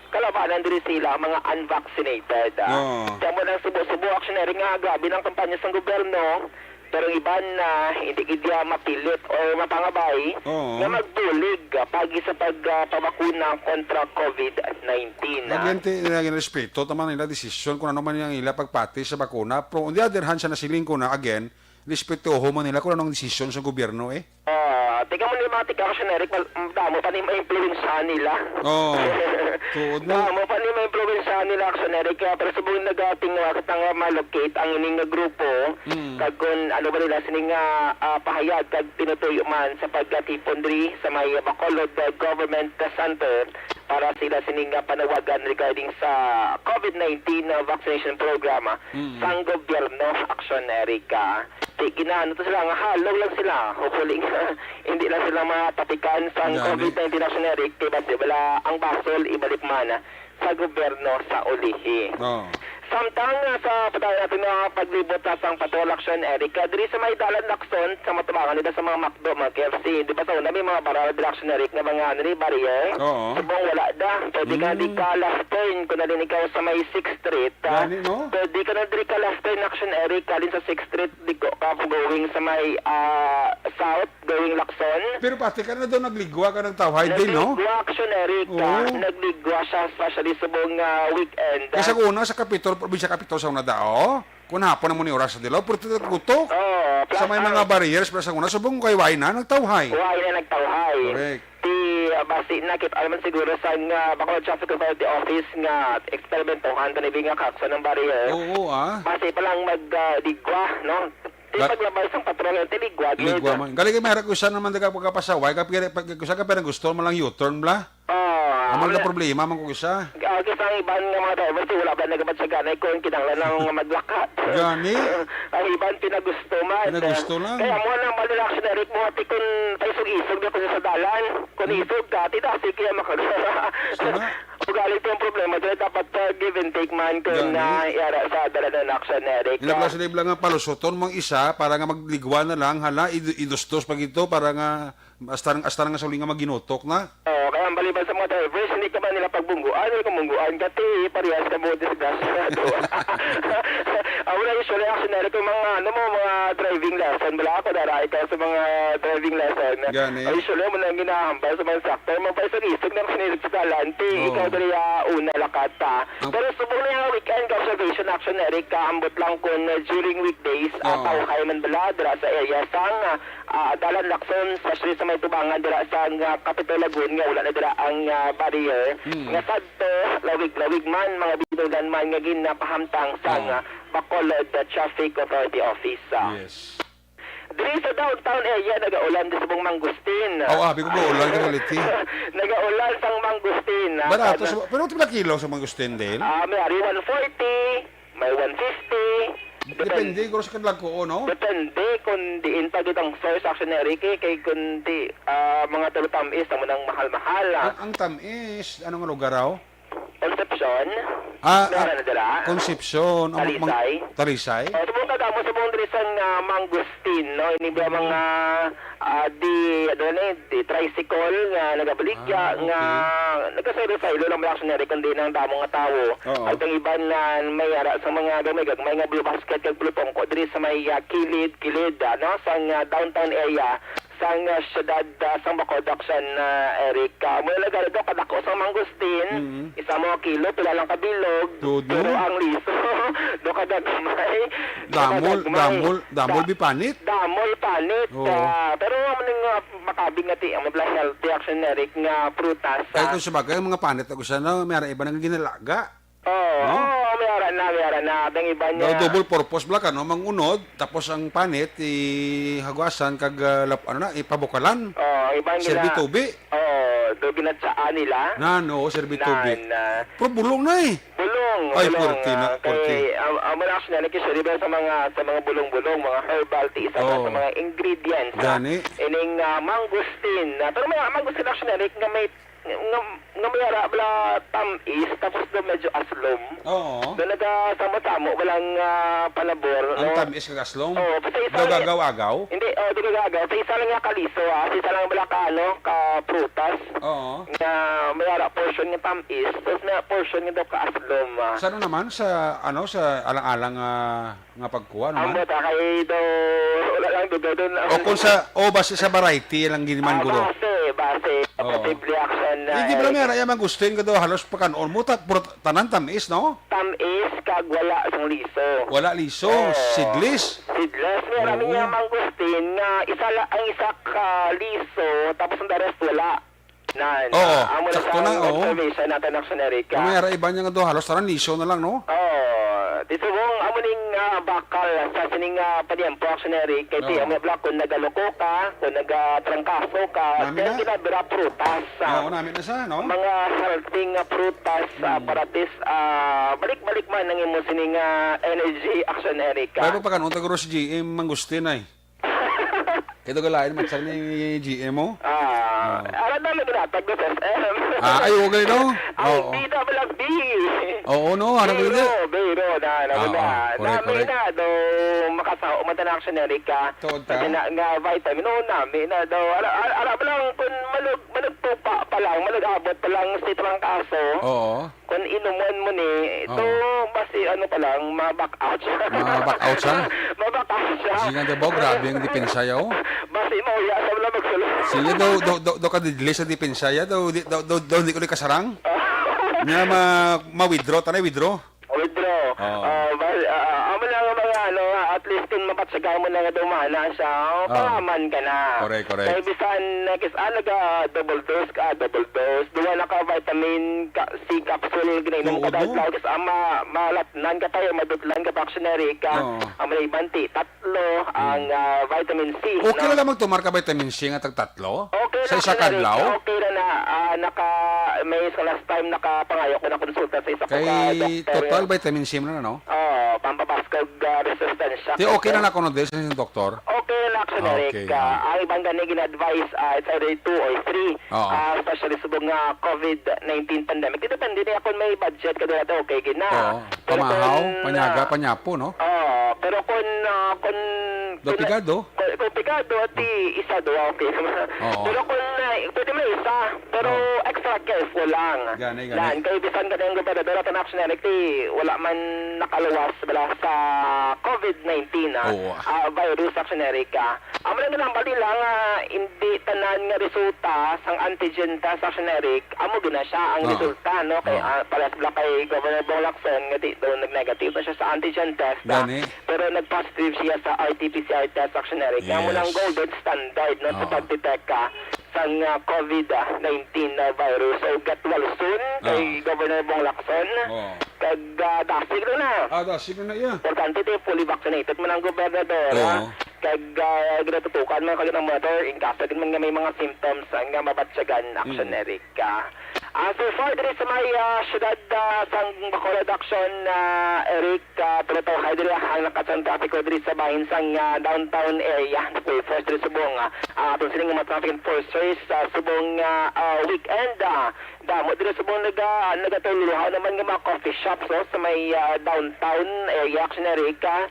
kalabanan diri sila, mga unvaccinated, ah. Oo. Kaya mo nang subo-subo, Action Eric, nga grabe ng kampanya sang gobyerno, pero ang iban na hindi gid ya mapilit or mapangabay Oo. Nga magbulig, ah, pagi sa pag, ah, pabakuna kontra covid nineteen, ah. Again, ti-, again, respeto, tama nila desisyon kung ano man yung ila pagpati sa bakuna. Pero on the other hand, sa nasiling ko na, again, respeto ho man nila kung anong desisyon sa gobyerno eh. Ah, tingnan mo ni mga tika, Action Eric, mal-, damo pa ni maimpluwensyahan nila. Oo. Tuod na. Damo pa ni maimpluwensyahan nila, Action Eric, kaya pero subong nagating nga kita nga ma-locate ang ining nga grupo, Mm. kag kung ano ba nila sini nga, ah, pahayag kag tinutuyo man sa pagkatipon diri sa may Bacolod, ah, Government Center para sila sini nga panawagan regarding sa covid nineteen, ah, vaccination program, ah, Mm. sang gobyerno, Action Eric, ah. Ti, ginaano to sila, nga halong lang sila. Hopefully nga, hindi lang sila matapikan sang Gani. Covid nineteen, Action Eric, kay basi bala ang basol ibalik man sa gobyerno sa ulihi. Oo. Samtang, ah, sa padayon natin nga paglibot sa sang patrol, Action Eric, ah, diri sa may dalan Lacson, sa matubangan nila sa mga McDo, mga K F C, di ba sa una may mga barrel diri, Action Eric, nga mga, ano ni, barrier? Oo. Subong wala da. Pwede ka Mm. di ka left turn kung nalin ikaw sa may Sixth Street, ah. Gani, no? Pwede ka na diri ka left turn, Action Eric, halin sa Sixth Street, di ko ka going sa may, ah, south, going Lacson. Pero pati ka na daw nagligwa ka ng tawhay, Dale, no? Nagligwa, Action Eric, ah. Oo. Nagligwa siya, especially subong, ah, weekend, ah. Kaya sa una, sa Kapitol, probinsya Kapitol sa una dao, kung hapon na mo ni oras sa dilaw, pero ito kuto. Oo, Sa may flat mga out. Barriers, pero sa una, subong kay Wayna, nagtawhay. Wayna nagtawhay. Correct. Ti, basi na kita naman siguro sa nga Bacolod Traffic Authority Office nga eksperimentohan ta ni Bing nga kaksa ng barrier. Oo, ah. Basi pa lang mag, ah, digwa, no? Di Ga- paglabay sang patrol, ti ligwa gid. Ligwa man. Gali kay may hara ko isa naman daga pagkapasaway, kag pira, pag, usa ka pira gusto man lang U-turn bla. Ah, Ang mga wala. Problema man ko isa. Ah, kasi ang iban nga mga drivers, di wala ba nagabat sa ganay kung kinahanglan lang nga maglakat. Gani. Ang iban pinagusto man. Pinagusto lang. Kaya mo lang, mali lang, Action Eric, mo ati kung paisog-isog na ko sa dalan. Kung Hmm. Isog ka, ti dasi kaya makag-, Sana. Ugali ko ang problema, dili dapat, uh, give and take man kung Gani. Na yara sa dalan ng Action Eric. Ina pala sila lang nga palusuton mo ang isa para nga magligwa na lang, hala, id-, idustos pa gito para nga hasta, hasta nga sa uli nga maginutok na. Oo, kaya ang baliban sa mga drivers, hindi ka man nila pagbungguan, hindi ka mungguan, kati parehas ka mo disgrasya na to. Ang wala usually, Action Eric, yung mga, ano mo, mga driving lesson, wala ako, dara ikaw sa mga driving lesson. Gani. Usually, mo nang ginahambal sa mga sakto, mga paisog-isog na kanilig sa talante, Oo. Ikaw dali, ah, una lakat pa. Ang Pero subong na yung weekend, observation, Action Eric, ah, ambot lang kung, ah, during weekdays, ah, Oo. Tawhay man bala, dira sa area sang, ah, ah, Dalan Lacson, especially sa may tubangan dira sa, ah, Capitol Lagoon, nga wala na dira ang, ah, barrier. Mm. Nga sadto, lawig-lawig man, mga binulan man nga ginapahamtang sa, Oo. Ah, Bacolod, ah, Traffic Authority Office, ah. Yes. Diri sa downtown area, nagaulan di subong mangustin. Aw, abi ko gaulan ka liti. Nagaulan sang mangustin, ah, Barato, kada sa, pero pila kilo sa mangustin, Dale? Ah, may ari one forty, may one fifty. Depende, Depende. Siguro sa kadagko, no? Depende kung diin pa gid ang source, Action Eric, eh, kay kung di, ah, mga taga-tamis, amo nang mahal-mahal, ah. Ang, ang tamis, ano nga lugar, aw? Concepcion? Ah, Meron ah, na dira? Concepcion, ang mang-, Talisay? Talisay? Oh, subong ka damo, subong diri sa, ah, mangustin, no? Ini ba mga, ah, di, ano ni, di tricycle nga nagabaligya, Ah, nga okay. Nagkasaylo-saylo lang, Action Eric, kundi nang damo nga tawo. Oo. At ang iban na may ara sa mga gamay-gamay nga blue basket kag blue pongko diri sa may, ah, kilid, kilid, ano, sa, ah, downtown area. Sang, ah, siyudad, ah, sang Bacolod, Action, ah, Eric. Ah, mula nagalaga kadako sang mangustin, Mm. isa mo kilo, pila lang ka bilog, Todo. Pero ang liso, do ka gagmay, do ka Damol, gagmay. damol, damol Da-, bipanit. Damol panit. Oo. Ah, pero ang mga makabig nga ti-, ang mga healthy, Action Eric, nga prutas, Kaya ah. Kung sabagay, ang mga panit ako sana, may ara iba nang ginalaga. Oo, No? Oo, may ara na, may ara na. Ang iba niya. Daw double purpose bala ka, no? Mangunod, tapos ang panit, ihagwasan, kag, ah, lap-, ano na, ipabukalan. Oo, ang iba nila. Serbi tubi. Oo, do ginatsaan nila. Nan, oo, serbi tubi. Nan, ah, Pero bulong na eh. Bulong, Ay, bulong, puwerte na, ah, puwerte. Kay, ah, ah, muna actually, nakikisuri ba sa mga, sa mga bulong-bulong, mga herbal tea, sa, Oo. Sa mga ingredients, ah, Gani. Ining, ah, mangosteen. Ah, pero may mangosteen actually, nga may nga, nga may ara bala tamis, tapos daw medyo aslom. Oo. Daw nagasamo-samo balang, ah, panabor, Ang no? Tamis kag aslom? Oo, sa isa Daw lang gagaw-agaw? Hindi, oh, daw gagaw-agaw. Sa isa lang nga kaliso, ah. Sa isa lang bala ka, ano, ka prutas. Oo. Nga may ara portion nga tamis, tapos may portion nga daw ka aslom, ah. Sa ano naman? Sa, ano, sa alang-alang, ah, nga pagkuha, no, man? Ambot, ah, kay daw, wala lang, daw, daw, daw, O kung sa, o base sa variety lang gid man, Ah, guro. Base, base. Oo. Posible action na, Hindi ba eh. May ara iya mangustin ka daw halos pakanon mo, ta-, puro tanan tamis, no? Tamis, kag wala sang liso. Wala liso, Oo. Seedless. Seedless. May ara Oo. Niya mangustin nga isa la-, ang isa ka liso, tapos ang the rest wala. Nan, Oo, ah, amo na sakto sa na, oo. Observation natin, Action Erica. May ara iba niya nga daw, halos tanan liso na lang, no? Oo. Di subong, amo ning, ah, bakal sa sining, ah, paniempo, Action Erica. Kay Oo. Ti, amo bala, kung nagaluko ka, kung nagatrangkaso ka, Nami then na. Ginabira prutas, ah, Oo, nami na sa, no? Mga healthy nga prutas, ah, Hmm. Para at least, ah, balik-balik man ang imo sining, ah, energy, Action Erica. Pero pag ano, taguro si G M, mangustin ay. Kaya galain, matsang ni G M mo? Ah, Oo. Ara na lang ginatag ko sa S M. Ah, ay, okay, no? Ay, Oo. Bida ba lang, B? Oo, no? Ano ba yun? Biro, biro, na, na, Oo, na. Correct, Nami correct. Na, do, makasaho, mata na, Action Erica. Tuod ka? Kasi na, nga vitamin, oo, nami na, do. Ara, ara, ara ba lang, kung malug-, malugtupa pa lang, malug-abot pa lang si trangkaso. Oo. Kung inumon mo ni, ito, Oo. Basi ano pa lang, ma-back out siya. Ma-back out siya? Ma-back out siya. Sige nga, diba? Grabe ang depensa ya, oh. Basi mauya sa wala magsulod. Sige daw, daw, daw, daw ka didli sa depensa ya, daw, di, daw, daw, daw, di ko ni kasarang. Nga ma-, ma-withdraw, tanay withdraw. Withdraw. Oo. Ah, basi, ah, ah, amo lang ang mga, ano, at least kung mabat-, Tagaan mo na nga dumana siya, oh, Ah. pangaman ka na. Correct, correct. Kay bisan nagis-, ah, naga double dose ka, double dose. Duha na ka vitamin ka, C capsule, ginainom Tuod, kada no? adlaw, kis-, ah, ma-, malatnan ka tayo, madutlan ka, dictionary ka. Oo. Ang mga iban ti, tatlo, ang, Mm. ah, vitamin C, Okay no? na lang magtumar ka vitamin C nga tag tatlo? Okay Sa na, isa ka Sir Eric. adlaw? Okay na na, ah, naka, may sa last time nakapangayo ko na konsulta sa isa ko ka Kay doktor. total vitamin C mo na, no? Oo, pampabaskog, ah, resistensya. Ti, okay na na kuno, dahil sa inyong doktor? Okay na, Sir Ah, Eric. okay, Ah, ah. ang iban gani gina-advise, ah, it's either two or three. Oo. Ah, especially subong nga covid nineteen pandemic. Di depende niya kung may budget ka dira, okay gid na. Oo. Pero Pamahaw, kung, panyaga, ah, panyapo, no? Oo, pero kung, ah, kung, Do kung pigado? kung, kung pigado, at di isa, duha, okay naman. Oo. Pero kung, ah, pwede mo isa, pero Oo. extra careful lang. Gani, gani. Nan, kay bisan ka ng gobernador at ang action na, wala man nakaluwas bala sa covid nineteen, ah, Oo. ah, virus, action, Eric, ah. Amo lang ginahambal nila nga hindi tanan nga resulta sang antigen test sa generic, amo gid na siya ang Oo. resulta, no? Kay, Oo. ah, parehas bala kay Governor Bong Lacson nga di daw nag-negative na siya sa antigen test, ah, Gani. pero nag-positive siya sa R T P C R test sa generic. Amo nang Yes. golden standard, no, sa Oo. pag-detect ka sang, ah, covid nineteen na virus. So, get well soon kay Oo. Governor Bong Lacson. Oo. Kag, ah, dasig na na. Ah, dasig na na iya. Importante, di fully vaccinated man ang gobernador, ha? Oo. Kag, ah, ginatutukan man kag ginamonitor in case gid man nga may mga symptoms, ah, nga mabatyagan, Mm. action, Eric, ah. Ah, so far, diri sa may, ah, syudad, ah, sang Bacolod, action, ah, Eric, ah, pero to, hay diri, ah, ang nakatsan traffic ko diri sa bahin sang, ah, downtown area. So, first, diri subong, ah, ah, aton sining mga traffic enforcers, ah, subong, ah, ah, weekend, ah, Damo diri subong naga-, nagatuluhaw naman nga mga coffee shops, no, sa may, ah, downtown area, action, Eric, ah,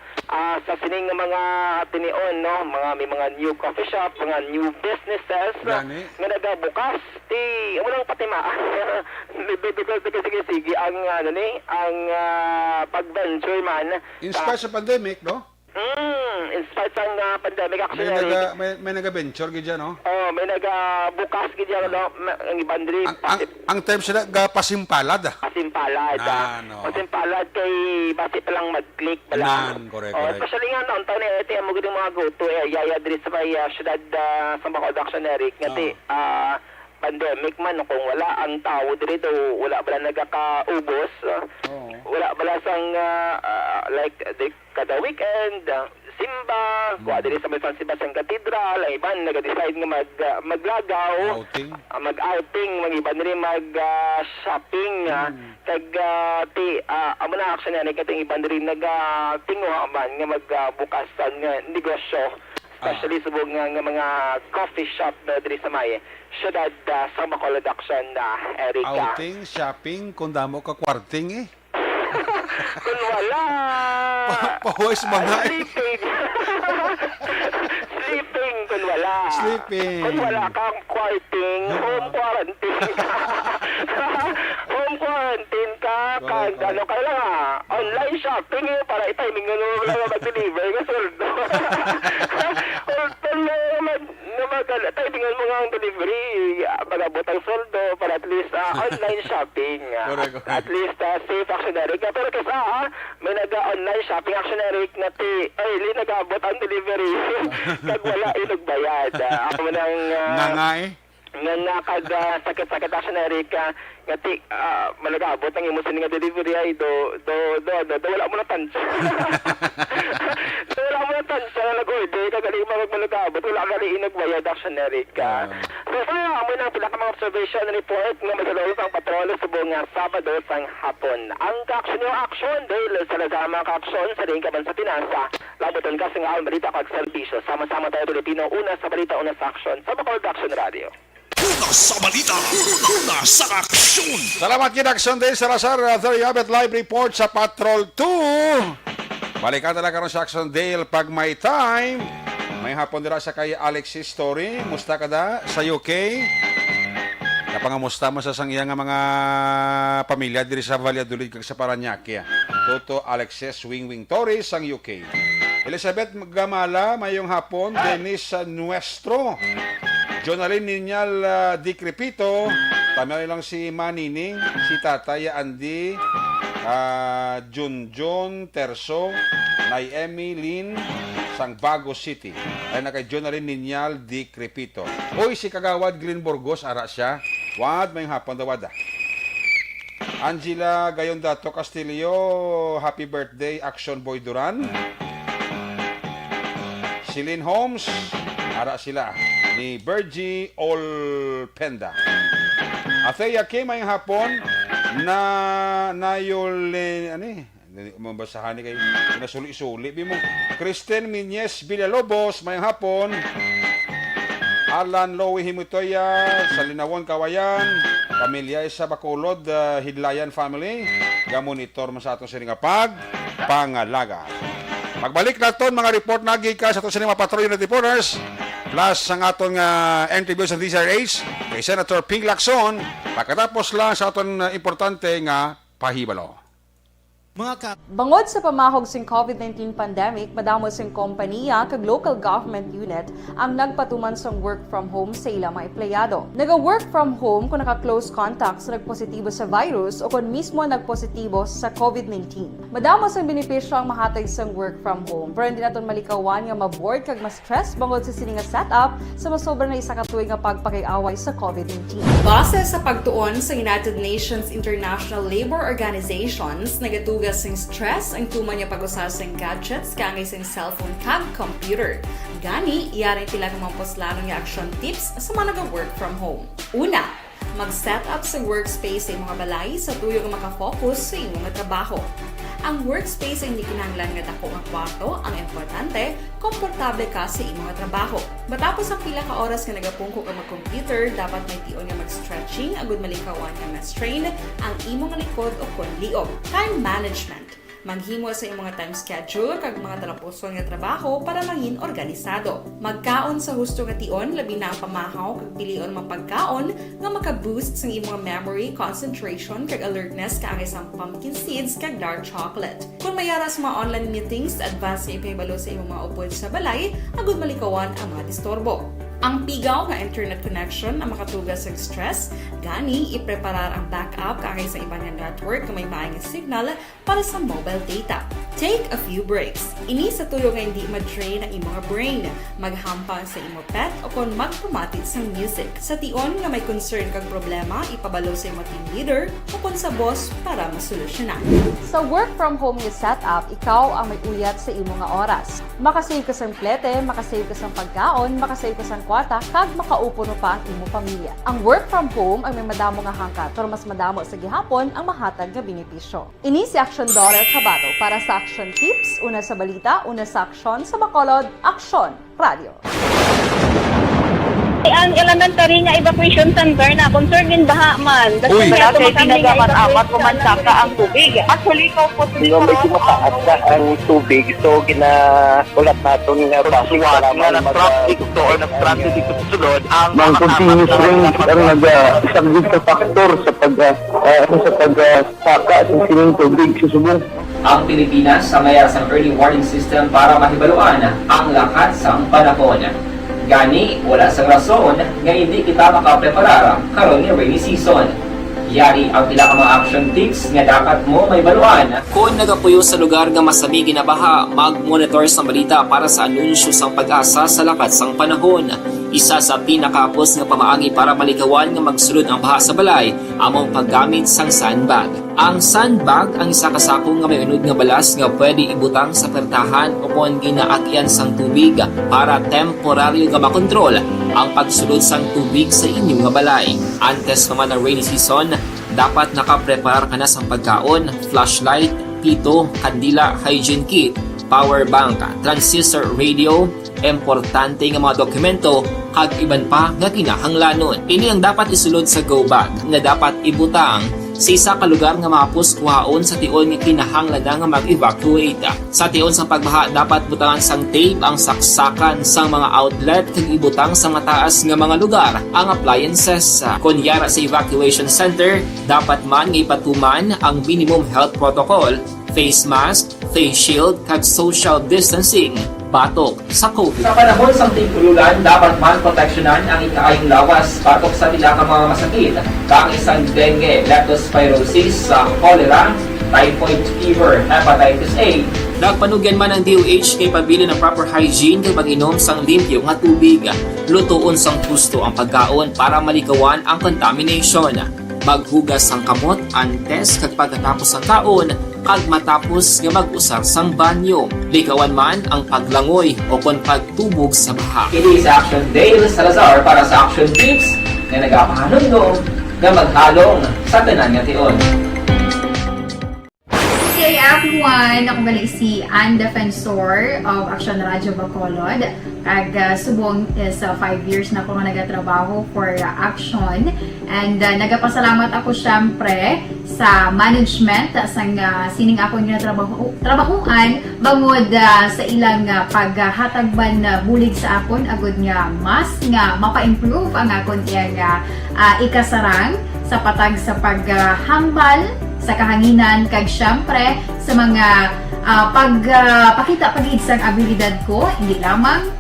sa sining nga mga tinion, no, mga, may mga new coffee shop, mga new businesses, ah, Gani. nga nagabukas. Ti, amo lang pati ma-, medyo, medyo, medyo sige-sige ang, ano ni, ang, ah, pag-venture man In sa spite sa pandemic, no? Mm, in spite sang, ah, pandemic, May actually, naga-, may, may naga-venture gid dyan, no? Oh, may nagabukas gid yan, no? Ma-, ang iban diri, Ang, ang, pati ang term sila, ga-, pasimpalad, ah. Pasimpalad, ah. Nan, oo. Pasimpalad kay basi pa lang mag-click pa lang. Nan, correct, Oh, correct. especially nga noon, taon ni Ete, amo gid ang mga go-to area, ya, diri sa may, ah, syudad, ah, sa Bacolod, action, Eric, nga ti, Oo. ah, pandemic man, kung wala ang tao diri, daw wala bala nagakaubos, ah, Oo. wala bala sang, ah, ah, like, di, kada weekend, ah, simba, Mm. kuha diri sa may San Sebastian Cathedral, ang iban naga-decide nga mag, ah, maglagaw, Outing. ah, mag-outing, ang iban diri mag, ah, shopping, ah, Mm. kag, ah, ti, ah, amo na, actually, na kating iban diri nagatinguha man nga mag, ah, bukas ang, ah, negosyo, especially Ah. subong nga, nga mga coffee shop na diri sa may syudad, ah, sa Bacolod, action, ah, Eric, ah. Outing, shopping, kung damo ka kwarting, eh. Kung wala. Pa-, pahuway sa mga, eh. Sleeping. Sleeping kung wala. Sleeping. Kung wala kang kwarting, Hmm. home quarantine ka. Home quarantine ka, Correct, kag correct. ano ka lang, ah, online shopping, eh, para i-timing mo lang mag-deliver nga sweldo. Kung, kung mag-, nga mag-, timingan mo nga ang delivery, ah, mag-abot ang sweldo para at least, ah, online shopping, ah, Correct, at, correct. at least, ah, safe, action, Eric, nga. Pero kisa, ah, may naga-online shopping, action, Eric, nga ti, ay, li nag-abot ang delivery. Kag wala inugbayad. Ah, ako man ang, ah, Nga nga eh. nga, nga kag, ah, sakit-sakit, action, Eric, ah, nga ti, ah, malagabot ang imo sini nga delivery ay do, do, do, do, do, wala mo na tansya. Do, wala mo na tansya nga nag-order ka, galing mag-, malagabot, wala ka rin inagbayad, action, Eric, ah. Ah. So, sa amo na ang pila ka mga observation report nga madulong sang patrol subong nga Sabado sang hapon. Ang ka-action yung action, dahil sa lazama ka-action sa diin ka man sa Pinas, ah, labuton ka sa nga ang balita kag serbisyo. Sama-sama tayo, Pilipino, una sa balita, una sa action, sa Bacolod Action Radio. Una sa balita, una sa aksyon. Salamat gid, Action Dale Salazar. Uh, there you have it, live report sa Patrol two. Balikan na lang karon sa Action Dale pag may time. May hapon dira sa kay Alexis Story. Musta ka da sa U K? Napangamusta mo sa sang iya nga mga pamilya diri sa Valladolid kag sa Parañaque. Toto Alexis Wing Wing Torres sang U K. Elizabeth Gamala, mayong hapon. Dennis, uh, Nuestro. Jonalyn Ninyal, ah, Dikrepito. Tama lang si Manining, si Tatay Andy, ah, Junjun Terso, Nay Emmy Lin, sang Bago City. Ay na kay Jonalyn Niñal Di Crepito. Uy, si Kagawad Glenn Burgos, ara siya. Wad, may hapon daw, wad, ah. Angela Gayon Dato Castillo, happy birthday, Action Boy Duran. Celine Holmes, ara sila ni Virgie Olpenda. Athea Kim, may hapon na Nayolin, ani? Dili mo basahan ni kay nasuli-suli, bi mo. Kristen Minyes Villalobos, may hapon. Alan Lowy Himutoya, sa Linawon, Kawayan. Pamilya sa Bacolod, ah, Hidlayan family. Gamonitor man sa aton sini nga pag pangalaga. Magbalik na ton mga report na gikan sa aton sini mga patrol unit reporters. Plus ang aton nga interview sa D Z R H kay Senator Ping Lacson. Pagkatapos lang sa aton, ah, importante nga pahibalo. Mga ka- Bangod sa pamahog sing covid nineteen pandemic, madamo sing kompanya kag local government unit ang nagpatuman sang work from home sa ila mga empleyado. Naga-work from home kung naka-close contact sa nagpositibo sa virus o kon mismo nagpositibo sa covid nineteen. Madamo sang benepisyo ang mahatag sang work from home, pero hindi naton malikawan nga ma-bored kag ma-stress bangod sa sini nga setup sa masobra na isa ka tuig nga pagpakiaway sa covid nineteen. Base sa pagtuon sa United Nations International Labor Organizations, nagatuga sing stress ang tuman nga pag-usa sing gadgets kaangay sing cellphone kag computer. Gani, yari ang pila ka mga puslanon nga action tips sa mga naga-work from home. Una, mag-set up sa workspace sa imong balay sa tuyo nga makafocus sa imong trabaho. Ang workspace ay hindi kinahanglan nga dako nga kwarto, ang importante, komportable ka sa imong trabaho. Matapos ang pila ka oras nga nagapungko ka mag-computer, dapat may tion nga mag-stretching agud malikawan nga ma-strain ang imong likod o kon liog. Time management. Maghimo sa imong time schedule kag mga talapuson nga trabaho para mangin organisado. Magkaon sa husto nga tion, labi na ang pamahaw kag pilion mga pagkaon nga maka-boost sang imong memory, concentration, kag alertness kaangay sang pumpkin seeds kag dark chocolate. Kung may ara sa mga online meetings, advance nga ipahibalo sa imong mga upod sa balay agud malikawan ang mga disturbo. Ang pigaw nga internet connection ang makatuga sa stress, gani ipreparar ang backup kaangay sa iban nga network nga may maay nga signal para sa mobile data. Take a few breaks. Ini sa tuyo nga hindi ma-drain ang imong brain. Maghampang sa imo pet o kon magpamati sang music. Sa tion nga may concern kag problema, ipabalo sa imo team leader o kon sa boss para masolusyonan. Sa work from home nga setup, ikaw ang may uyat sa imo nga oras. Makasave ka sang plete, makasave ka sang pagkaon, makasave ka sang kwarta, kag makaupo pa ang imo pamilya. Ang work from home ang may madamo nga hangkat, pero mas madamo sa gihapon ang mahatag nga benepisyo. Ini si Action Daughter Kabato para sa Action Tips, una sa balita, una sa aksyon, sa Bacolod, Aksyon Radio. Ang elementary nga evacuation center na concern din baha man. Uy. Wala kay tinaga man amat ko man saka ang tubig. Actually, ko po Yung medyo mataas na ang tubig, so ginaulat naton nga bus nga nag-traffic to or nag-transit dito sa sulod ang mga continuous rains ang nag-, ah, isang big factor sa pag, ah, ah, sa pag, ah, saka sa sining tubig sa subong. Ang Pilipinas ang may sang early warning system para mahibaluan ang lakat sang panahon. Gani, wala sang rason nga hindi kita makapreparar karon nga rainy season. Yari ang pila ka mga action tips nga dapat mo mahibaluan. Kon nagapuyo sa lugar nga masami ginabaha, mag-monitor sang balita para sa anunsyo sang PAGASA sa lakat sang panahon. Isa sa pinakahapos nga pamaagi para malikawan nga magsulod ang baha sa balay amo ang paggamit sang sandbag. Ang sandbag ang isa ka sako nga may unod nga balas nga pwede ibutang sa pertahan o kon ginaag-ian sang tubig para temporaryo nga makontrol ang pagsulod sang tubig sa inyo nga balay. Antes pa man ang rainy season, dapat nakapreparar ka na sang pagkaon, flashlight, pito, kandila, hygiene kit, power bank, transistor radio, importante nga mga dokumento, kag iban pa nga kinahanglanon. Ini ang dapat isulod sa go bag nga dapat ibutang sa isa ka lugar nga mahapos kuhaon sa tion nga kinahanglan na nga mag-evacuate. Sa tion sang pagbaha, dapat butangan sang tape ang saksakan sang mga outlet kag ibutang sa mataas nga mga lugar ang appliances. Kon yara sa evacuation center, dapat man nga ipatuman ang minimum health protocol, face mask, face shield, kag social distancing batok sa covid. Sa panahon sang tig-ulan, dapat man proteksyonan ang ikaayong lawas batok sa pila ka mga masakit, kaangay sang dengue, leptospirosis, sa cholera, typhoid fever, hepatitis A. Nagpanugyan man ang D O H kay pabilin ang proper hygiene kag pag-inom sang limpyo nga tubig. Lutoon sang husto ang pagkaon para malikawan ang contamination. Maghugas sang kamot antes kag pagkatapos sang kaon kag matapos nga mag-usar sang banyo. Likawan man ang paglangoy o kon pagtubog sa baha. Ini sa Action Dale Salazar para sa Action Tips nga nagapahanumdom nga maghalong sa tanan nga tion. Okay, everyone, ako gali si Ann Defensor of Action Radio Bacolod. Kag, ah, subong is, ah, five years na ko nga nagatrabaho for, ah, Action. And, ah, nagapasalamat ako, syempre, sa management, ah, sang, ah, sining akon nga trabaho, trabahoan, bangod, ah, sa ilang, ah, paghatag man, ah, bulig sa akon, agud nga mas nga mapa-improve ang akon iyang, ah, ah, ikasarang sa patag sa paghambal sa kahanginan, kag, syempre, sa mga, ah, pag, ah, pakita pa gid sang abilidad ko, hindi lamang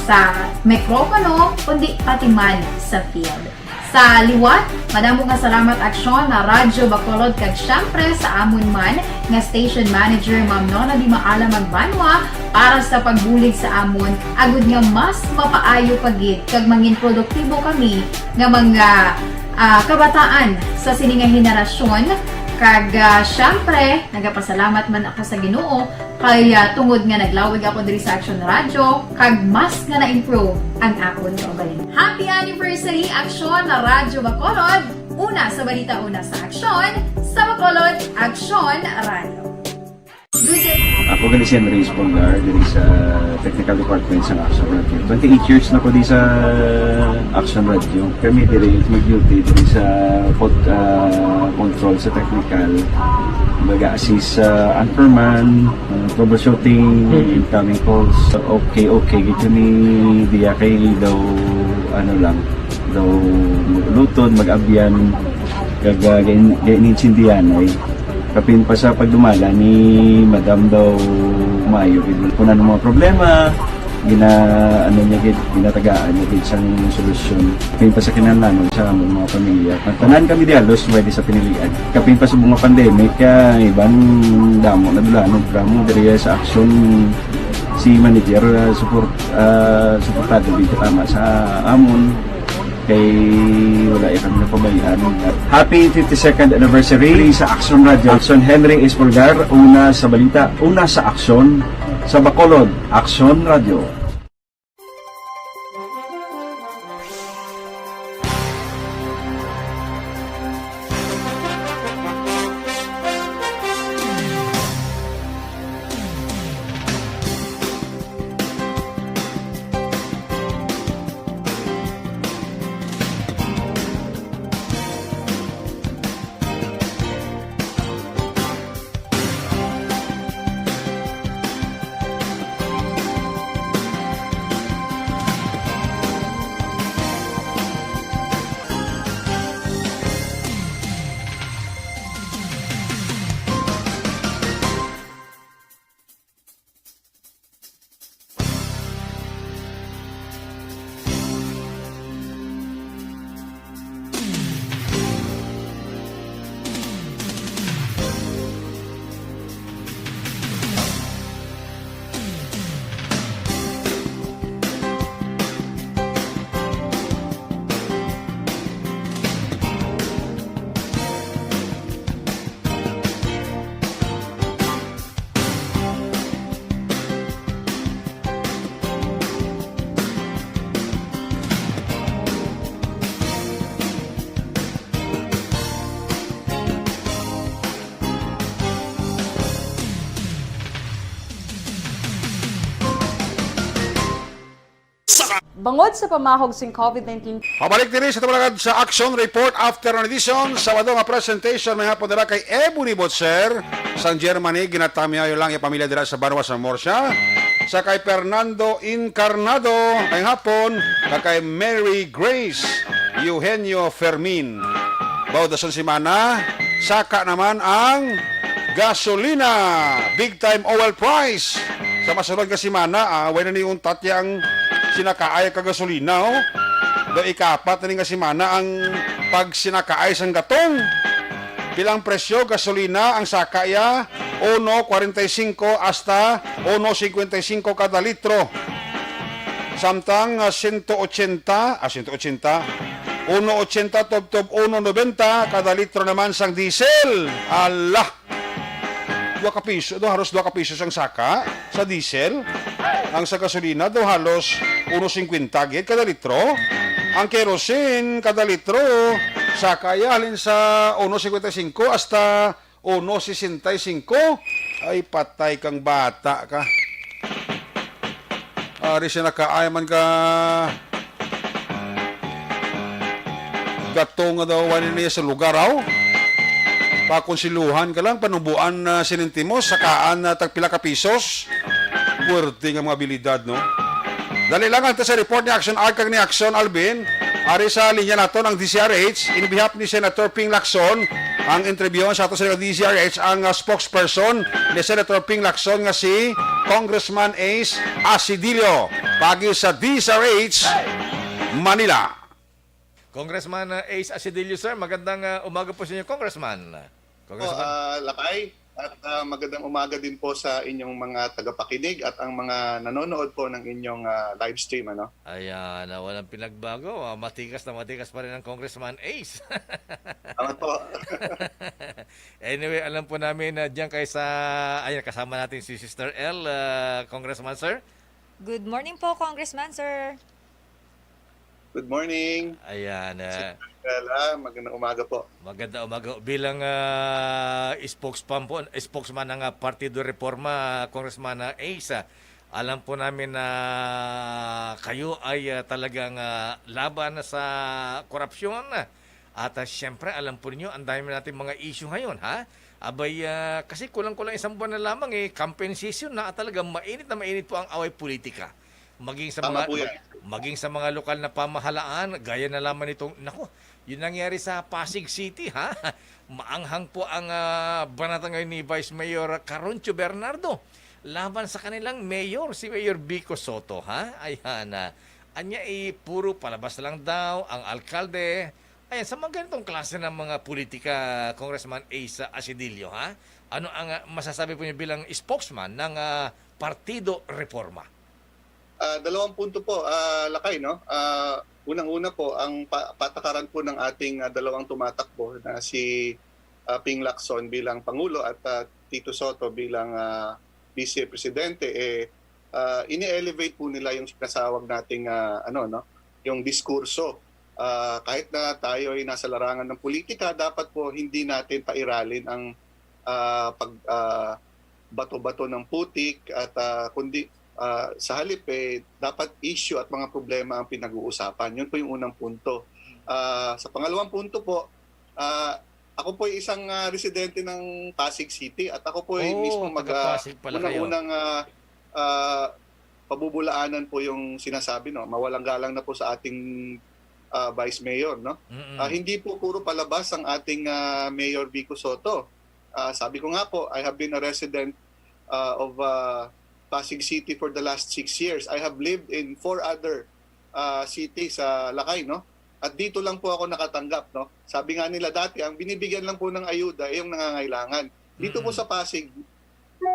sa mikropono, kundi pati man sa field. Sa liwat, madamo nga salamat, Aksyon, na Radyo Bacolod, kag, syempre, sa amon man nga station manager, Ma'am Nona Di Maala Magbanwa, para sa pagbulig sa amon, agud nga mas mapaayo pa gid kag mangin produktibo kami nga mga, ah, kabataan sa sini nga henerasyon. Kag, ah, syempre, nagapasalamat man ako sa Ginoo kay, ah, tungod nga naglawig ako diri sa Action Radio, kag mas nga na-improve ang akon kaugalingon. Happy anniversary, Aksyon na Radyo Bacolod! Una sa balita, una sa aksyon, sa Bacolod, Aksyon Radio. Ako gali si Henry Espolgar, diri sa technical department sa Action Radio. Twenty-eight years na ko di sa Action Radio. Kami diri mag-duty diri sa pod-, ah, control sa technical. Baga assist sa anchorman, ah, troubleshooting, incoming calls. Okay, okay, gid kami diya kay daw, ano lang, daw luton, mag-abyan, kag, ah, gain-, gain-, insindihan ay. Kapin pa sa pagdumala ni Madam daw maayo gid. Kung ano mga problema, gina-, ano niya gid, ginatagaan niya gid sang solusyon. Kapin pa sa kinahanglanon sa among mga pamilya. Ang tanan kami di halos pwede sa pinilian. Kapin pa sa mga pandemic, ah, iban damo na dulanon, drama diri sa aksyon si manager, ah, support, ah, suportado gid tama sa amon. Kay wala ya kami napabayaan. Happy fifty-second anniversary sa Action Radio. Action Henry Espolgar, una sa balita, una sa aksyon, sa Bacolod, Action Radio. Bangod sa pamahog sing COVID nineteen. Pabalik diri sa Tumalagan sa Action Report Afternoon Edition. Sabado nga presentation may hapon dala kay Ebony Botser sang Germany. Ginatamyayo lang iya pamilya dira sa banwa sa Murcia. Sa kay Fernando Incarnado may hapon, kag kay Mary Grace Eugenio Fermin. Bawod na sang semana, saka naman ang gasolina. Big time oil price. Sa masunod nga semana, ah, way na ni untat ya ang sinakaay ka gasolina, oh. Daw ikapat na ni nga semana ang pagsinakaay sang gatong. Pila ang presyo? Gasolina, ang saka iya, uno kwarenta y cinco hasta uno cincuenta y cinco kada litro. Samtang, ah, sento ochenta, ah, sento ochenta, uno ochenta tubtob uno noventa kada litro naman sang diesel. Ala! Dua ka piso, do, halos dua ka piso sang saka sa diesel. Ang sa gasolina daw halos uno cincuenta gid kada litro. Ang kerosene kada litro, saka iya halin sa uno cincuenta y cinco hasta uno sesenta y cinco. Ay, patay kang bata ka. Ari siya nakaay man ka gato nga daw wala niya sa lugar, aw. Pakonsiluhan ka lang, panubuan na sinintimos, sakaan na tagpila ka pisos. Puwerte nga mga abilidad, no? Dali lang, antes sa report ni Action Art kag ni Action Alvin, ari sa linya naton ang D Z R H, in behalf ni Senator Ping Lacson, ang interview sa ato sa D Z R H, ang, ah, spokesperson ni Senator Ping Lacson nga si Congressman Ace Asidillo. Pagi sa D Z R H, Manila. Congressman, uh, Ace Asidillo, sir. Magandang, uh, umaga po sa inyo, Congressman. Po, Congressman. Ah, Lakay, at, ah, magandang umaga din po sa inyong mga tagapakinig at ang mga nanonood po ng inyong, ah, live stream, ano? Ayan, ah, walang pinagbago. Ah, matikas na matikas pa rin ang Congressman Ace. Tama po. Anyway, alam po namin na diyan kay sa, ayan, kasama natin si Sister L, ah, Congressman, sir. Good morning po, Congressman, sir. Good morning. Ayan, ah, Bella, magandang umaga po. Magandang umaga. Bilang, ah, spokesman po, spokesman ng, ah, Partido Reforma, Congressman, ah, Ace, ah, alam po namin na kayo ay, ah, talagang, ah, laban sa korupsyon. At, ah, siyempre, alam po ninyo, ang dami nating mga issue ngayon, ha? Abay, ah, kasi kulang-kulang isang buwan na lamang, eh, campaign season na, talagang mainit na mainit po ang away politika. Maging sa Tama mga, po yan. Maging sa mga lokal na pamahalaan, gaya na lamang nitong, naku, yung nangyari sa Pasig City, ha? Maanghang po ang, ah, banata ngayon ni Vice Mayor Caroncio Bernardo laban sa kanilang mayor, si Mayor Vico Soto, ha? Ayan, ah, anya, eh, puro palabas lang daw ang alkalde. Ayan, sa mga ganitong klase ng mga politika, Congressman Ace Asidillo, ha? Ano ang, ah, masasabi po niyo bilang spokesman ng, ah, Partido Reforma? Ah, dalawang punto po, ah, Lakay, no? Ah, unang-una po, ang pa-, patakaran po ng ating, ah, dalawang tumatakbo na si, ah, Ping Lacson bilang Pangulo at, ah, Tito Soto bilang, ah, Vice Presidente, eh, ah, ini-elevate po nila yung sinasawag nating, ah, ano, no? Yung diskurso. Ah, kahit na tayo ay nasa larangan ng politika, dapat po hindi natin pairalin ang, ah, pag, ah, bato-bato ng putik at, ah, kundi, ah, sa halip, eh, dapat issue at mga problema ang pinag-uusapan. Yun po yung unang punto. Ah, sa pangalawang punto po, ah, ako po ay isang, ah, residente ng Pasig City at ako po ay Oh, mismo mag, taga ah, Pasig pala kayo. Unang-unang, ah, ah, pabubulaanan po yung sinasabi, no? Mawalang galang na po sa ating, ah, Vice Mayor, no? Mm-mm. Ah, hindi po puro palabas ang ating, ah, Mayor Vico Soto. Ah, sabi ko nga po, I have been a resident, ah, of, ah, Pasig City for the last six years. I have lived in four other, ah, cities sa Lakay, no? At dito lang po ako nakatanggap, no? Sabi nga nila dati, ang binibigyan lang po ng ayuda ay yung nangangailangan. Dito po Mm. sa Pasig,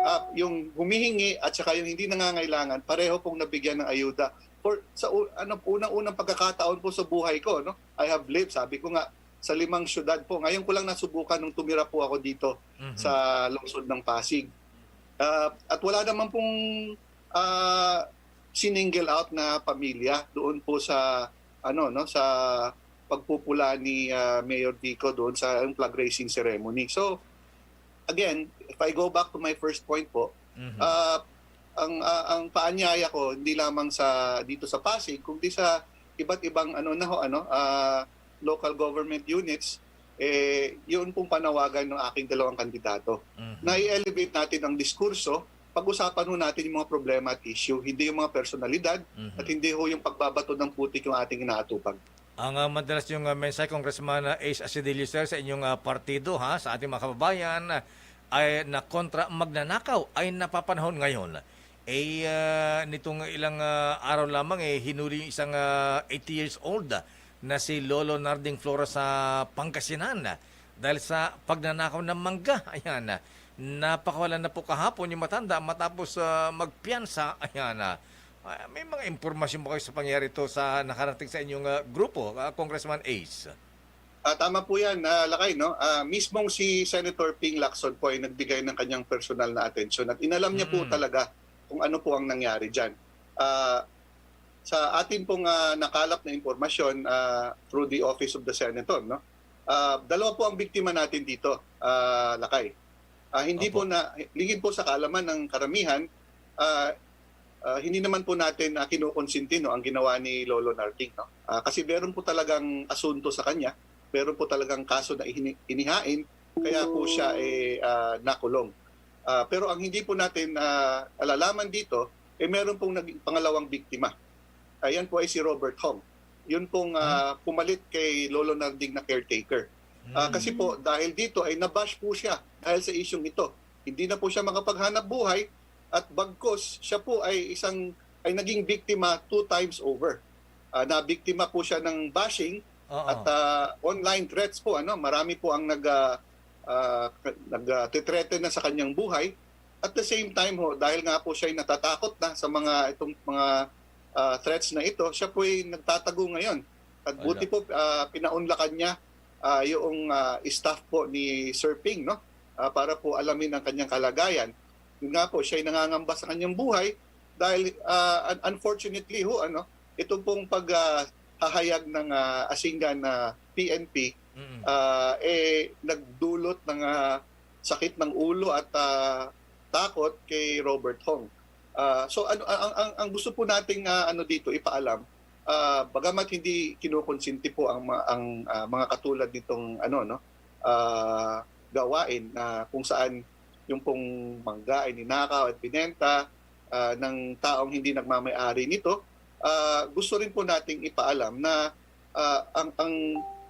ah, yung humihingi at saka yung hindi nangangailangan, pareho pong nabigyan ng ayuda. For, sa u-, ano, unang-unang pagkakataon po sa buhay ko, no? I have lived, sabi ko nga, sa limang syudad po. Ngayon ko lang nasubukan nung tumira po ako dito Mhm. sa lungsod ng Pasig. Ah, at wala naman pong, ah, siningle out na pamilya doon po sa, ano, no, sa pagpupula ni, ah, Mayor Vico doon sa, yung flag raising ceremony. So, again, if I go back to my first point po, Mhm. ah, ang, ah, ang paanyaya ko, hindi lamang sa, dito sa Pasig, kundi sa iba't ibang, ano, na ho, ano, ah, local government units, eh, yun pong panawagan ng aking dalawang kandidato. Mhm. Na i-elevate natin ang diskurso, pag-usapan ho natin yung mga problema at issue, hindi yung mga personalidad Mhm. at hindi ho yung pagbabato ng putik yung ating inaatupag. Ang, ah, madalas yung, ah, mensahe, Congressman, ah, Ace Asidillo, sir, sa inyong, ah, partido, ha, sa ating mga kababayan, ah, ay na kontra magnanakaw ay napapanahon ngayon. Eh, ah, nitong ilang, ah, araw lamang, eh, hinuli yung isang, ah, eighty years old, ah, na si Lolo Narding Flores sa Pangasinan. dahil sa pagnanakaw ng mangga. Ayan, ah, napakawalan na po kahapon yung matanda matapos, ah, magpiyansa. Ayan, ah, ah, may mga impormasyon ba kayo sa pangyayari to sa nakarating sa inyong, ah, grupo, ah, Congressman Ace? Ah, tama po yan, ah, Lakay, no? Ah, mismong si Senator Ping Lacson po ay nagbigay ng kanyang personal na atensyon at inalam niya po Mm. talaga kung ano po ang nangyari dyan. Ah, sa atin pong, ah, nakalap na impormasyon, ah, through the Office of the Senator, no? Ah, dalawa po ang biktima natin dito, ah, Lakay. Ah, hindi Opo. po na, lingid po sa kaalaman ng karamihan, ah, ah, hindi naman po natin, ah, kinukonsinti, no, ang ginawa ni Lolo Narding, no? Ah, kasi meron po talagang asunto sa kanya, meron po talagang kaso na ihini-, inihain, kaya po siya, eh, ah, nakulong. Ah, pero ang hindi po natin, ah, nalalaman dito, eh, meron pong naging pangalawang biktima. Ayan po ay si Robert Hong. Yun pong, Hmm. ah, pumalit kay Lolo Narding na caretaker. Ah, Hmm. kasi po, dahil dito ay nabash po siya dahil sa isyung ito. Hindi na po siya makapaghanap buhay at bagkos siya po ay isang, ay naging biktima two times over. Ah, nabiktima po siya ng bashing Oo. at, ah, online threats po, ano, marami po ang nag, ah, ah, nag, ah, tithreaten na sa kanyang buhay. At the same time ho, dahil nga po siya ay natatakot na sa mga, itong mga, ah, threats na ito, siya po ay nagtatago ngayon. At buti Ala. po, ah, pinaunlakan niya, ah, yung, ah, staff po ni Sir Ping, no? Ah, para po alamin ang kanyang kalagayan. Yun nga po, siya ay nangangamba sa kanyang buhay dahil, ah, un-, unfortunately ho, ano, ito pong pag, ah, hahayag ng, ah, Asingan na P N P, Mm. ah, eh, nagdulot ng, ah, sakit ng ulo at, ah, takot kay Robert Hong. Ah, so, ano, ang, ang, ang gusto po nating, ah, ano dito, ipaalam, ah, bagamat hindi kinukonsinti po ang ma-, ang, ah, mga katulad nitong, ano, no, ah, gawain na kung saan yung pong mangga ay ninakaw at binenta, ah, ng taong hindi nagmamay-ari nito, ah, gusto rin po nating ipaalam na, ah, ang, ang,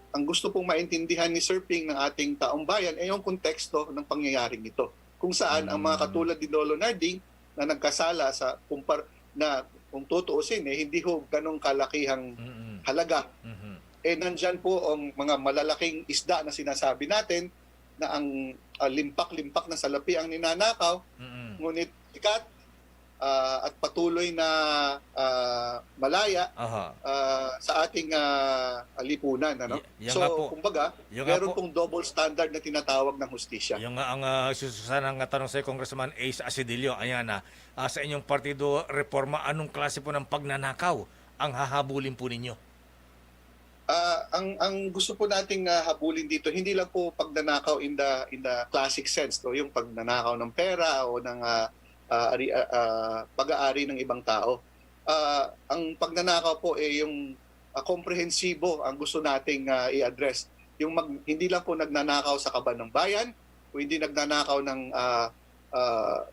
ang gusto pong maintindihan ni Sir Ping ng ating taong bayan ay yung konteksto ng pangyayaring ito, kung saan ang mga Mm. katulad ni Lolo Narding na nagkasala sa kumpar-, na kung tutuusin, eh, hindi ho ganong kalakihang Mm. halaga. Mhm. Eh, nandyan po ang mga malalaking isda na sinasabi natin na ang, ah, limpak-limpak na salapi ang ninanakaw, Mm. ngunit sikat, ah, at patuloy na, ah, malaya, Aha. ah, sa ating, ah, lipunan, ano? Y-, yan So, nga po. kumbaga, Yan nga meron po. pong double standard na tinatawag ng hustisya. Yung nga ang, ah, sususanan nga tanong sa Congressman Ace Asidillo, ayan na, ah, sa inyong partido, Reforma, anong klase po ng pagnanakaw ang hahabulin po ninyo? Ah, ang, ang gusto po nating, ah, habulin dito, hindi lang po pagnanakaw in the, in the classic sense, no? Yung pagnanakaw ng pera o ng, ah, ah, ari-, ah, ah, pag-aari ng ibang tao. Ah, ang pagnanakaw po, eh, yung, ah, komprehensibo ang gusto nating, ah, i-address. Yung mag-, hindi lang po nagnanakaw sa kaban ng bayan, o hindi nagnanakaw ng, ah, ah,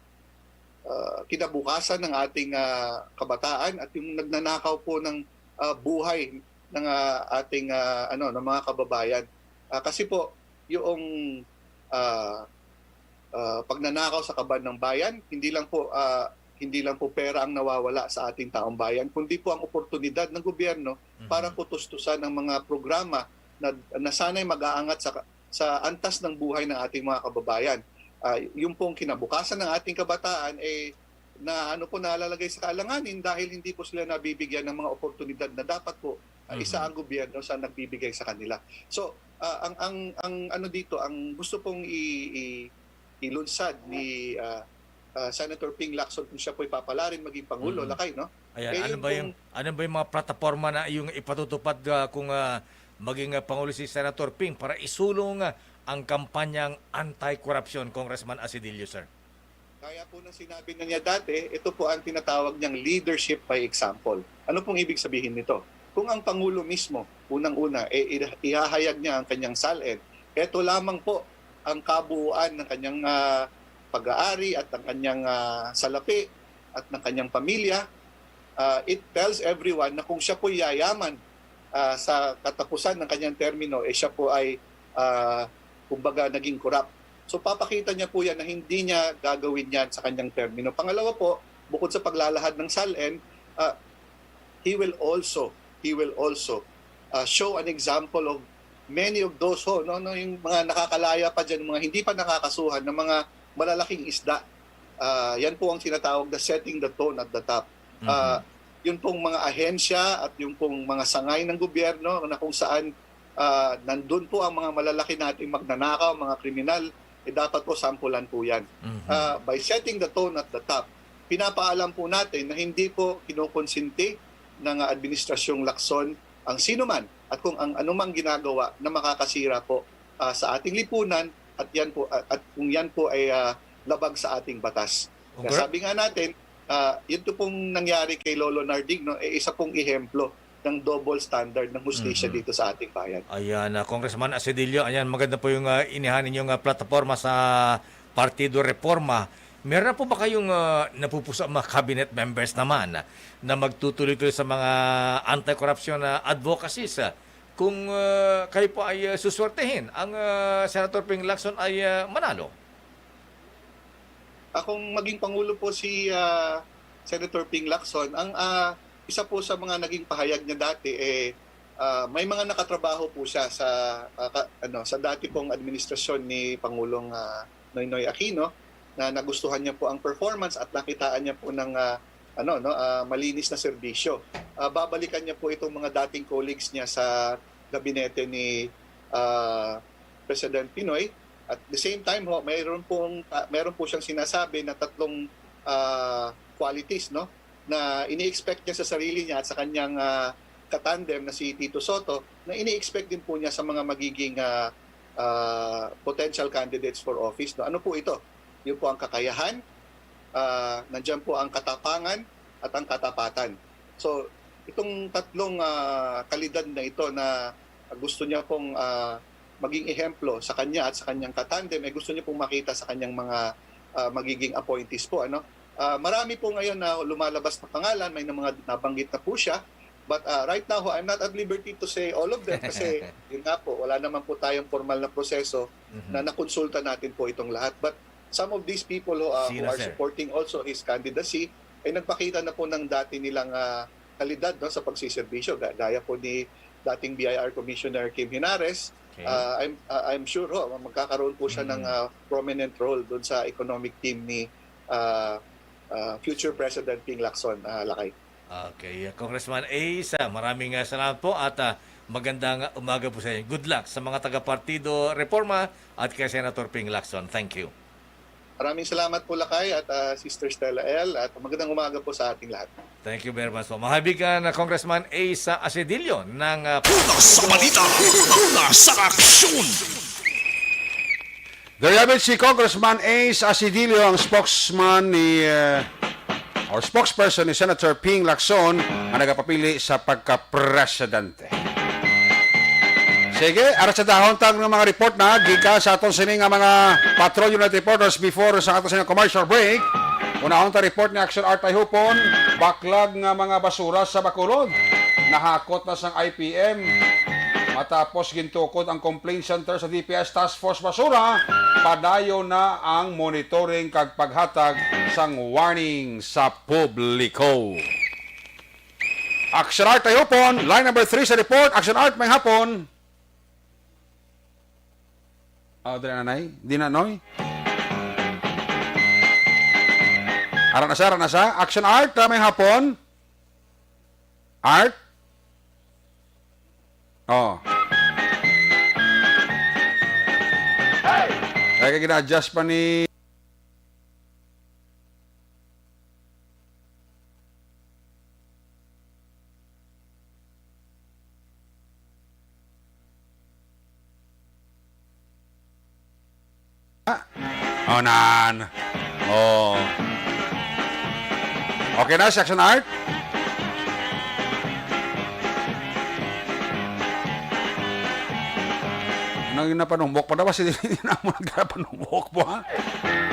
ah, kinabukasan ng ating, ah, kabataan at yung nagnanakaw po ng, ah, buhay ng, ah, ating, ah, ano, ng mga kababayan. Ah, kasi po, yung, ah, ah, pagnanakaw sa kaban ng bayan, hindi lang po, ah, hindi lang po pera ang nawawala sa ating taong bayan, kundi po ang oportunidad ng gobyerno para Mhm. po tustusan ang mga programa na, na sana'y mag-aangat sa ka-, sa antas ng buhay ng ating mga kababayan. Ah, yung pong kinabukasan ng ating kabataan, eh, na ano po, nalalagay sa kaalanganin dahil hindi po sila nabibigyan ng mga oportunidad na dapat po, ah, isa Mhm. ang gobyerno sa nagbibigay sa kanila. So, ah, ang, ang, ang ano dito, ang gusto pong i-, i-, ilunsad ni, ah, ah, Senator Ping Lacson kung siya po'y papalarin maging Pangulo, Mhm. Lakay, no? Ayan, Eh, ano yung ba yung, pong ano ba yung mga plataporma na yung ipatutupad, ah, kung, ah, maging, ah, Pangulo si Senator Ping para isulong, ah, ang kampanyang anti-corruption, Congressman Asidillo, sir? Kaya po na sinabi na niya dati, ito po ang tinatawag niyang leadership by example. Ano pong ibig sabihin nito? Kung ang Pangulo mismo, unang-una, eh, i-, ihahayag niya ang kanyang SALN, eto lamang po ang kabuuan ng kanyang, ah, pag-aari at ng kanyang, ah, salapi at ng kanyang pamilya, ah, it tells everyone na kung siya po'y yayaman, ah, sa katapusan ng kanyang termino, eh, siya po ay, ah, kumbaga, naging corrupt. So, papakita niya po yan na hindi niya gagawin yan sa kanyang termino. Pangalawa po, bukod sa paglalahad ng SALN, ah, he will also, he will also, ah, show an example of many of those ho, no, no, yung mga nakakalaya pa dyan, mga hindi pa nakakasuhan ng mga malalaking isda. Ah, yan po ang tinatawag na setting the tone at the top. Mhm. Ah, yun pong mga ahensya at yung pong mga sangay ng gobyerno na kung saan, ah, nandun po ang mga malalaki nating magnanakaw, mga kriminal, eh, dapat po sampulan po yan. Mhm. Ah, by setting the tone at the top, pinapaalam po natin na hindi po kinukonsinti ng, ah, Administrasyong Lacson ang sino man at kung ang anumang ginagawa na makakasira po, ah, sa ating lipunan at yan po, at, at kung yan po ay, ah, labag sa ating batas. Kaya sabi nga natin, ah, yun to pong nangyari kay Lolo Narding, no, eh, isa pong ehemplo ng double standard ng hustisya Mhm. dito sa ating bayan. Ayan, ah, Congressman Asedillo, ayan, maganda po yung, ah, inihanin yung, ah, plataforma sa Partido Reforma. Meron na po ba kayong, ah, napupuso ang mga cabinet members naman na magtutuloy-tuloy sa mga anti-corruption na advocacies? Kung, ah, kayo po ay, ah, suswertehin, ang, ah, Senator Ping Lacson ay, ah, manalo? Ah, kung maging Pangulo po si, ah, Senator Ping Lacson, ang, ah, isa po sa mga naging pahayag niya dati, eh, ah, may mga nakatrabaho po siya sa, ah, ka-, ano, sa dati pong administrasyon ni Pangulong, ah, Noynoy Aquino na nagustuhan niya po ang performance at nakitaan niya po ng, ah, ano, no, ah, malinis na serbisyo. Ah, babalikan niya po itong mga dating colleagues niya sa gabinete ni, ah, President Pinoy. At the same time ho, mayroon pong, ah, mayroon po siyang sinasabi na tatlong, ah, qualities, no, na ini-expect niya sa sarili niya at sa kanyang, ah, katandem na si Tito Sotto, na ini-expect din po niya sa mga magiging, ah, ah, potential candidates for office, no? Ano po ito? Yun po ang kakayahan, ah, nandiyan po ang katapangan at ang katapatan. So, itong tatlong, ah, kalidad na ito na gusto niya pong, ah, maging ehemplo sa kanya at sa kanyang katandem, eh, gusto niya pong makita sa kanyang mga, ah, magiging appointees po, ano? Ah, marami po ngayon na lumalabas na pangalan, may na mga nabanggit na po siya. But, ah, right now, I'm not at liberty to say all of them kasi, yun nga po, wala naman po tayong formal na proseso Mhm. na nakonsulta natin po itong lahat. But some of these people who, ah, who Sino, are sir? supporting also his candidacy ay nagpakita na po ng dati nilang, ah, kalidad, no, sa pagsiservisyo. Ga-, gaya po ni dating B I R Commissioner Kim Henares. Okay. Ah, I'm, ah, I'm sure ho, magkakaroon po siya ng, Mm. ah, prominent role doon sa economic team ni, ah, ah, future President Ping Lacson, ah, Lakay. Okay, Congressman Ace, ah, maraming, ah, salamat po at, ah, magandang umaga po sa inyo. Good luck sa mga taga-Partido Reforma at kay Senator Ping Lacson. Thank you. Maraming salamat po, Lakay at, ah, Sister Stella L, at magandang umaga po sa ating lahat. Thank you very much po. Mahabig ka na Congressman Ace Asedillo ng, ah, Una sa balita, una sa aksyon. There you have it, si Congressman Ace Asidilio, ang spokesman ni, eh, or spokesperson ni Senator Ping Lacson, nga nagapapili sa pagka-presidente. Sige, ara sa dahon tang mga report na gikan sa aton sini nga mga Patrol Unit reporters before sa aton sini commercial break. Unahon ta report ni Action Art Tayhupon, baklag nga mga basura sa Bacolod. Nahakot na sang I P M. Matapos gintukod ang complaint center sa D P S Task Force Basura, padayon na ang monitoring kag paghatag sang warning sa publiko. Action Art Tayhupon, line number three sa report. Action Art, may hapon. Ah, dali, nanay. Di na, noy. Ara na siya, ara na siya. Action Art, ah, may hapon. Art? Oh. Kaya ka gina-adjust pa ni Ah. Oh, nan. Oh. Okay na, Section Art? Nang napanumok pa na ba? Sige, dali na mo nagkapanumok po, ha?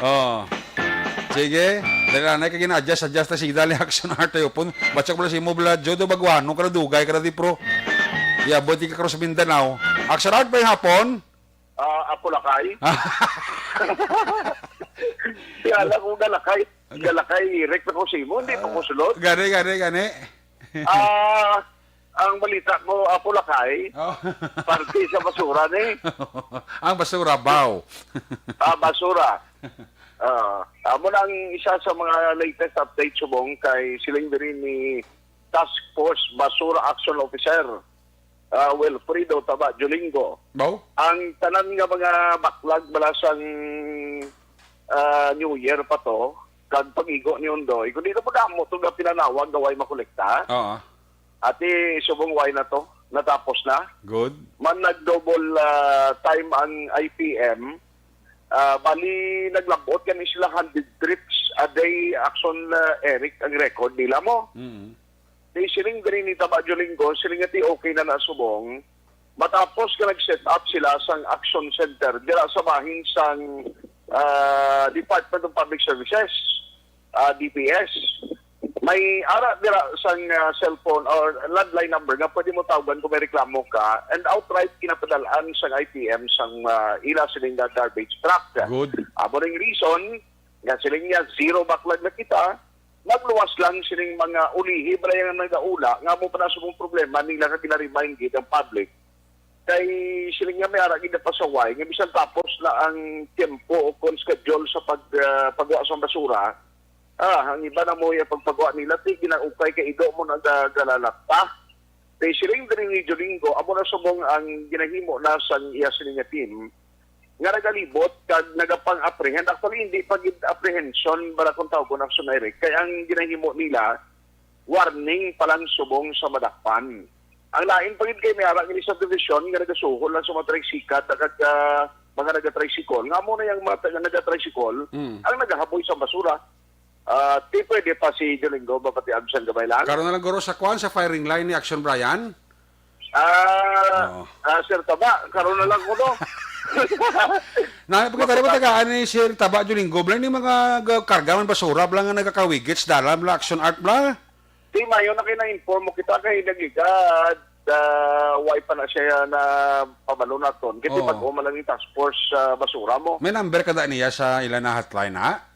Oh. Sige. Dali na, kay gina-adjust, adjust na. Sige, dali, Action Art, tayo po. Batsak mo lang si Mobla, Jodo Baguano, kada dugay, kada di pro. Yeah, buti ka cross Mindanao. Action Art, may hapon? Ah, Apo Lakay. Kaya lang kung galakay, galakay, Rick na ko simo, hindi pa ko sulod. Gani, gani, gani. Ah, Ang balita mo, Apo Lakay, Oh. parte sa basura ni. Ang basura, baw. Ah, basura. Ah, amo na ang isa sa mga latest update subong kay siling diri ni Task Force Basura Action Officer, ah, Wilfredo Taba Jolingo. Baw? Ang tanan nga mga baklag bala sang, ah, New Year pa to, kag pag-igo ni Ondoy, kundi na po damo to nga pinanawag nga way makolekta. Oo. Ati, subong way na to, natapos na. Good. Man nag-double, ah, time ang I P M. Ah, bali, naglabot gani sila hundred trips a day, Action, ah, Eric, ang record nila mo. Mm. Di siling diri ni Taba Jolingo, siling nga ti okay na nasubong. Matapos nga nag-set up sila sang Action Center dira sa bahin sang, ah, Department of Public Services, ah, D P S. May ara dira sang, ah, cellphone or landline number nga pwede mo tawagan kung may reklamo ka, and outright ginapadalan sang I P M sang, ah, ila siling nga garbage truck. Good. Amo ning reason nga siling niya zero backlog na kita, magluwas lang sining mga ulihi bala yang nagaula nga amo pa na subong problema nila nga gina-remind gid ang public. Kay siling nga may ara gid napasaway nga bisan tapos na ang tiyempo o kon schedule sa pag, ah, pagwa sang basura, ah, ang iba na mo yung pagpagwa nila, ti ginaukay kay ido mo nagagalalata. Kay siling diri ni Jolingo, amo na subong ang ginahimo na sang iya siling nga team nga nagalibot kag nagapang-apprehend. Actually, hindi pa gid apprehension bala kung tawgon, Action Eric. Kay ang ginahimo nila, warning pa lang subong sa madakpan. Ang lain pa gid kay may ara gini sa division nga nagasuhol lang sa mga tricycle, kag, ah, mga nagatricycle. Nga mo na yung mga taga nagatricycle, Mm. ang nagahaboy sa basura. Ah, ti pwede pa si Jolingo mapatiag sang gamay lang? Karon na lang guro sa kwan, sa firing line ni Action Brian. Ah, Oo. ah, Sir Taba, karon na lang ko, no? Na, pagkatari mo, tagaan ni Sir Taba Jolingo, bala ni mga ga-, karga man basura, bala nga nagakawigit sa dalan, bala, Action Art, bala. Di, mayo na kayo na-inform mo kita kay nagligad, ah, why pa na siya na pabalo naton. Kasi Oo. Pag-uma lang yung task force sa basura mo. May number ka da niya sa ila na hotline, ha?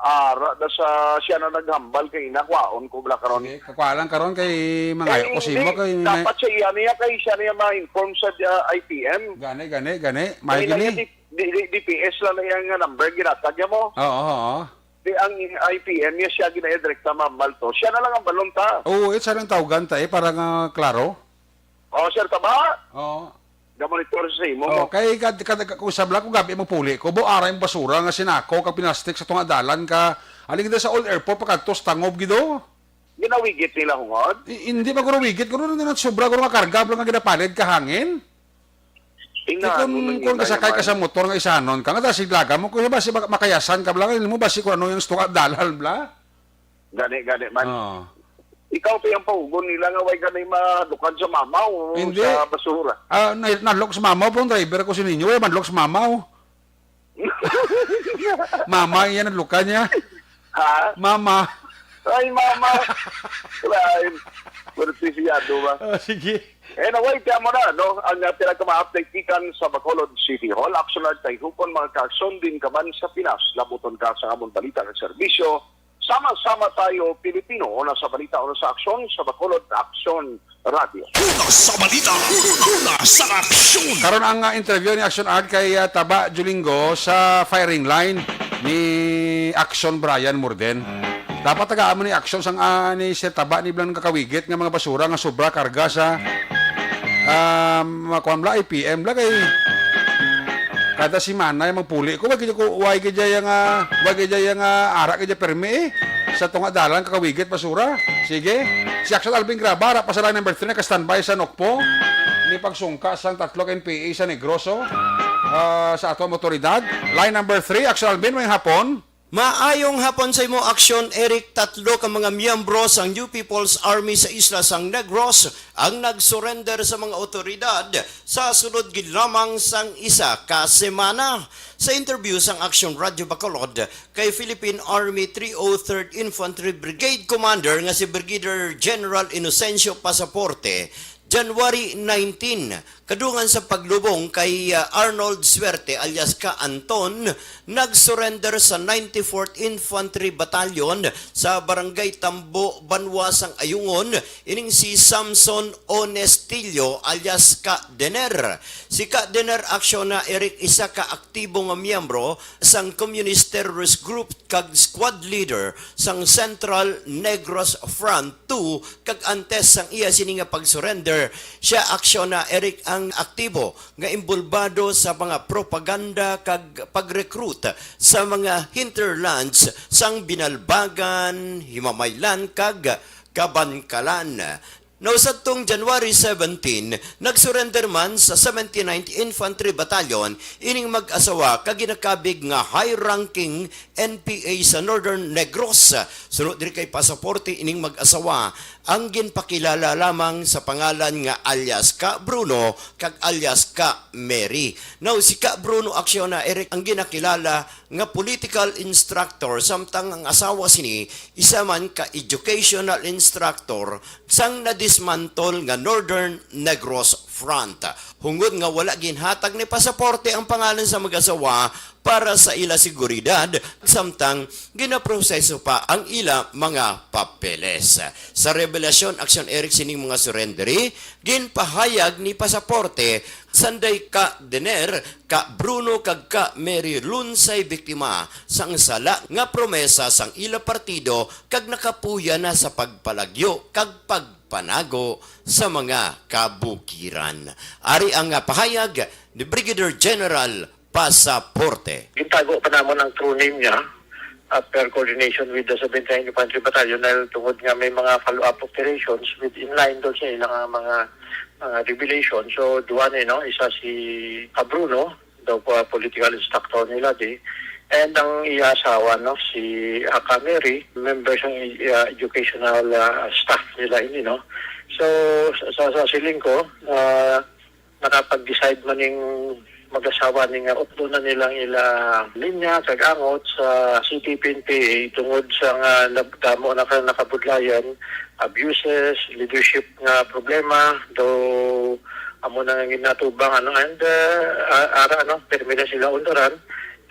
Ara, da sa siya na naghambal kay ina, kwaon ko bala karon. Sige, kakwa lang karon kay mangayo Eh, ko sa imo hindi, kay may dapat siya iya niya kay siya niya ma-inform sa, ah, I P M. Gani, gani, gani. May May gini. Di, di, D P S lang na iyang number, ginatag niya mo. Oo, oo. Di ang I P M niya siya ginaya direkta mambal to. Siya na lang ang balon ta. Oo, it's lang tawgan ta eh, para nga klaro. Oh, Sir Taba? Oo. Gamonitor sa imo Oh, mo. Kay kad, kad, kung sabla ko gabi mo puli ko, bo aray mo basura nga sinako kag pinastik sa tunga dalan ka. Aling sa old airport pakadto sa tangob gido. Ginawigit nila hungod? I-, hindi maguro wigit, guro na sobra guro nga karga, bala nga ginapalit ka hangin. Tingnan Di kun, mo nang kun ina kasakay ka naman. Sa motor nga isanon ka, nga dasi laga mo, kung basi maka-, makayasan ka, bala nga mo, basi kung ano yung tunga dalan, bla? Gani, gani man. Oo. Ikaw pa yung paugon nila nga way gani madukad sa mamaw o Hindi. Sa basura. Ah, na-, nalok sa mamaw po ang driver ko si ninyo, way manlok sa mamaw. Mama, iyan ang luka niya. Ha? Mama. Ay, mama. Lain. Pwertisiyado ba? Ah, sige. Anyway, kaya mo na, no? Ang, ah, pinagkama-update gikan sa Bacolod City Hall. Action Art kay hupon mga kaaksyon din ka man sa Pinas. Labuton ka sa amon balita kag serbisyo. Sama-sama tayo, Pilipino. Una sa balita, una sa aksyon, sa Bacolod Aksyon Radio. Una sa balita, una sa aksyon. Karon ang, ah, interview ni Action Art kay, ah, Taba Julingo sa firing line ni Action Brian Murden. Dapat tagaan mo ni Action sang, ah, ni Sir Taba ni Blan kakawigit nga mga basura nga sobra karga sa, um, kuwan bla, I P M bla kay kada semana yung magpuli ko, wag ko, wag gid yung, ah, wag gid yung, ah, ara gid permi eh. Sa tunga dalan kakawigit basura. Sige. Si Action Alvin Graba, ara pa sa line number three, naka-standby sa Nokpo. Ni pagsungka sang tatlo ka N P A sa Negros, oh. Ah, sa ato ang otoridad. Line number three, Action Alvin, may hapon. Maayong hapon sa imo, Action Eric. Tatlo ka mga miyembro sang New People's Army sa isla sang Negros ang nag-surrender sa mga otoridad sa sulod gid lamang sang isa ka semana. Sa interview sang Action Radio Bacolod kay Philippine Army three oh third Infantry Brigade Commander nga si Brigadier General Inocencio Pasaporte, January nineteen, Dungan sa paglubong kay, ah, Arnold Suerte alias Ka Anton, nag-surrender sa ninety-fourth Infantry Battalion sa Barangay Tambo, Banwa sang Ayungon, ining si Samson Onestillo alias Ka Dener. Si Ka Dener Acciona Eric, isa ka aktibo nga miyembro sang Communist Terrorist Group kag squad leader sang Central Negros Front two, kag antes sang iya sini nga pag-surrender, siya Acciona Eric ang aktibo nga imbulbado sa mga propaganda kag pag-recruit sa mga hinterlands sang Binalbagan, Himamaylan, kag Kabankalan. Now, sadtong January seventeen, nag-surrender man sa seventy-ninth Infantry Battalion ining mag-asawa kag ginakabig nga high-ranking N P A sa Northern Negros. Suno diri kay pasaporte ining mag-asawa ang ginpakilala lamang sa pangalan nga alias Ka Bruno kag alias Ka Mary. Now, si Ka Bruno Acciona Eric ang ginakilala nga political instructor, samtang ang asawa sini isa man ka educational instructor sang nadismantol nga Northern Negros Front. Hungod nga wala ginhatag ni pasaporte ang pangalan sa mag-asawa para sa ila seguridad, samtang ginaproseso pa ang ila mga papeles. Sa revelasyon, Acciona Eric, sining mga surrenderi, ginpahayag ni pasaporte sanday Ka Dener, Ka Bruno kag Ka Mary Lunsay biktima sang sala nga promesa sang ila partido kag nakapuya na sa pagpalagyo kag pagpanago sa mga kabukiran. Ari ang, ah, pahayag ni Brigadier General Pasaporte. Gintago pa namon ang true name niya after coordination with the seventy-ninth Infantry Battalion dahil tungod nga may mga follow-up operations with inline doon sa ilang, ah, mga, mga revelation. So, duha ni, no? Isa si Ka Bruno, daw pa political instructor nila di. And ang iya asawa, no, si Aka Mary, member sang, ah, educational, ah, staff nila ini, no. So, sa, sa, sa siling ko, ah, nakapag-decide man ning mag-asawa ni nga utdo na nilang ila linya kag angot sa C P P N P A tungod sa nga nab-, damo na ka nakabudlayan, abuses, leadership nga problema, though amo na nga ginatubang, ano, and, uh, a-, ara, ano, permi na sila undaran.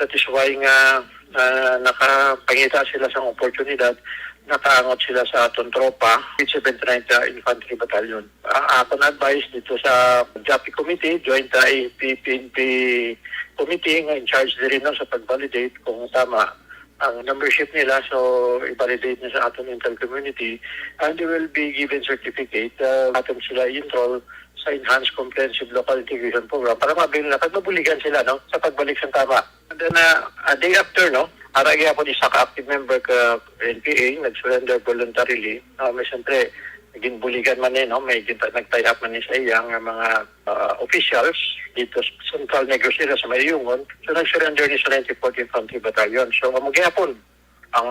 That is why nga, uh, nakapangita sila sang oportunidad, nakaangot sila sa aton tropa, seventy-ninth Infantry Battalion. Ang akon advice dito sa J A P I Committee, Joint, uh, A P P N P Committee nga in charge diri, no, sa pag-validate kung tama ang membership nila, so i-validate na sa aton intel community, and they will be given certificate, uh, aton sila i-enroll sa Enhanced Comprehensive Local Integration Program para ma-avail na kag mabuligan sila, no, sa pagbalik sa tama. And then, uh, a day after, no, ara gyapon isa ka active member ka N P A nag-surrender voluntarily. Uh, may siyempre, ginbuligan man eh, no, may gin-, nag-tie up man eh sa iya nga mga, uh, officials dito sa Central Negros area sa Mayungon. So, nag-surrender ni sa ninety-fourth Infantry Battalion. So, amo gyapon ang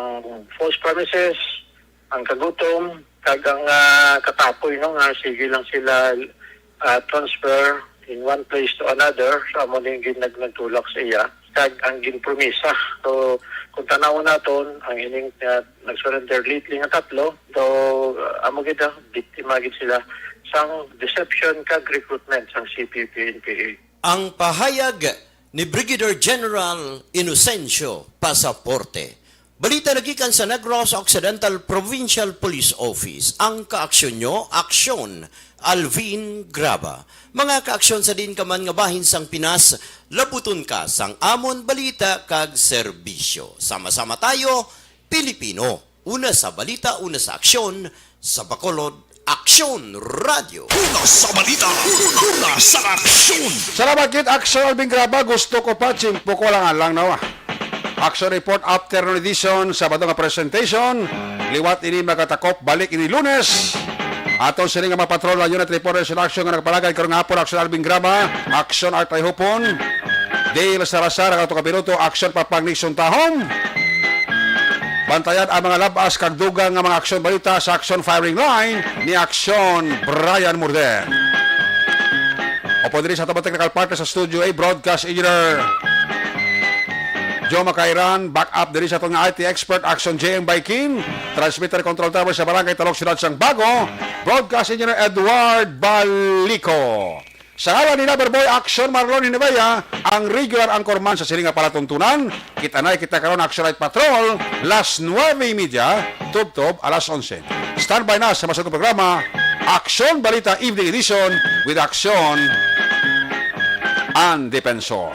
false promises, ang kagutom, kag ang, ah, kakapoy, no, nga sige lang sila, ah, transfer in one place to another. So, amo ning gin-, nag-, nagtulak sa iya kag ang ginpromisa. So, kung tanawon naton ang ining, ah, nag-surrender lately nga tatlo, so, ah, amo gid, ah, biktima gid sila sang deception kag recruitment sang C P P N P A. Ang pahayag ni Brigadier General Inocencio Pasaporte. Balita nagikan sa Negros Occidental Provincial Police Office. Ang kaaksyon nyo, aksyon, Alvin Graba. Mga kaaksyon sa diin ka man nga bahin sang Pinas, labuton ka sang amon balita kag serbisyo. Sama-sama tayo, Pilipino. Una sa balita, una sa aksyon, sa Bacolod, Aksyon Radio. Una sa balita, una sa aksyon. Salamat gid, Aksyon Alvin Graba. Gusto ko pa, tiyempo ko lang, alang nawa. Aksyon Report, afternoon edition, Sabado nga presentation. Liwat ini magatakop, balik ini Lunes. Aton sini nga mga patrol, ang Unit Report Resolution nga nagpalagay karong hapon, Aksyon Alvin Graba, Aksyon Art Hupon, Dale Sarasar, ang ato kapiloto, Aksyon Papang Nixon Tahom. Bantayan ang mga labas kag dugang nga mga aksyon balita sa Aksyon Firing Line ni Aksyon Brian Murder. Upod diri sa aton technical partner sa Studio A, Broadcast Engineer Joe Macairan, backup diri sa aton nga I T expert, Aksyon J M Baikin, transmitter control tower sa Barangay Talok, Siyudad sang Bago, Broadcast Engineer Edward Balico. Sa ngalan ni Loverboy Action Marlon Hinebea, ang regular anchorman sa sini nga palatuntunan, kita na kita karon, Action Night Patrol, las nuebe y media, tubtob alas onse. Standby na sa masunod nga programa, Action Balita Evening Edition with Action and Defensor.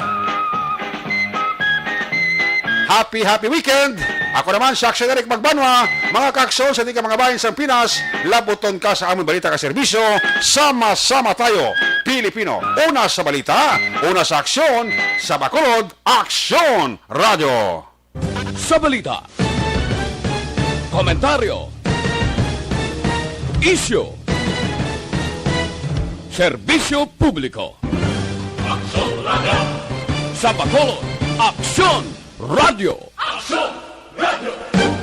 Happy, happy weekend! Ako naman si Action Eric Magbanwa, mga ka-Action sa di ka mga bahin sang Pinas, labuton ka sa among balita ka serbisyo, sama-sama tayo, Pilipino. Una sa balita, una sa aksyon, sa Bacolod, Aksyon Radio. Sa balita, komentaryo, isyu, serbisyo publiko. Aksyon Radio. Sa Bacolod, Aksyon Radio. Aksyon Radio.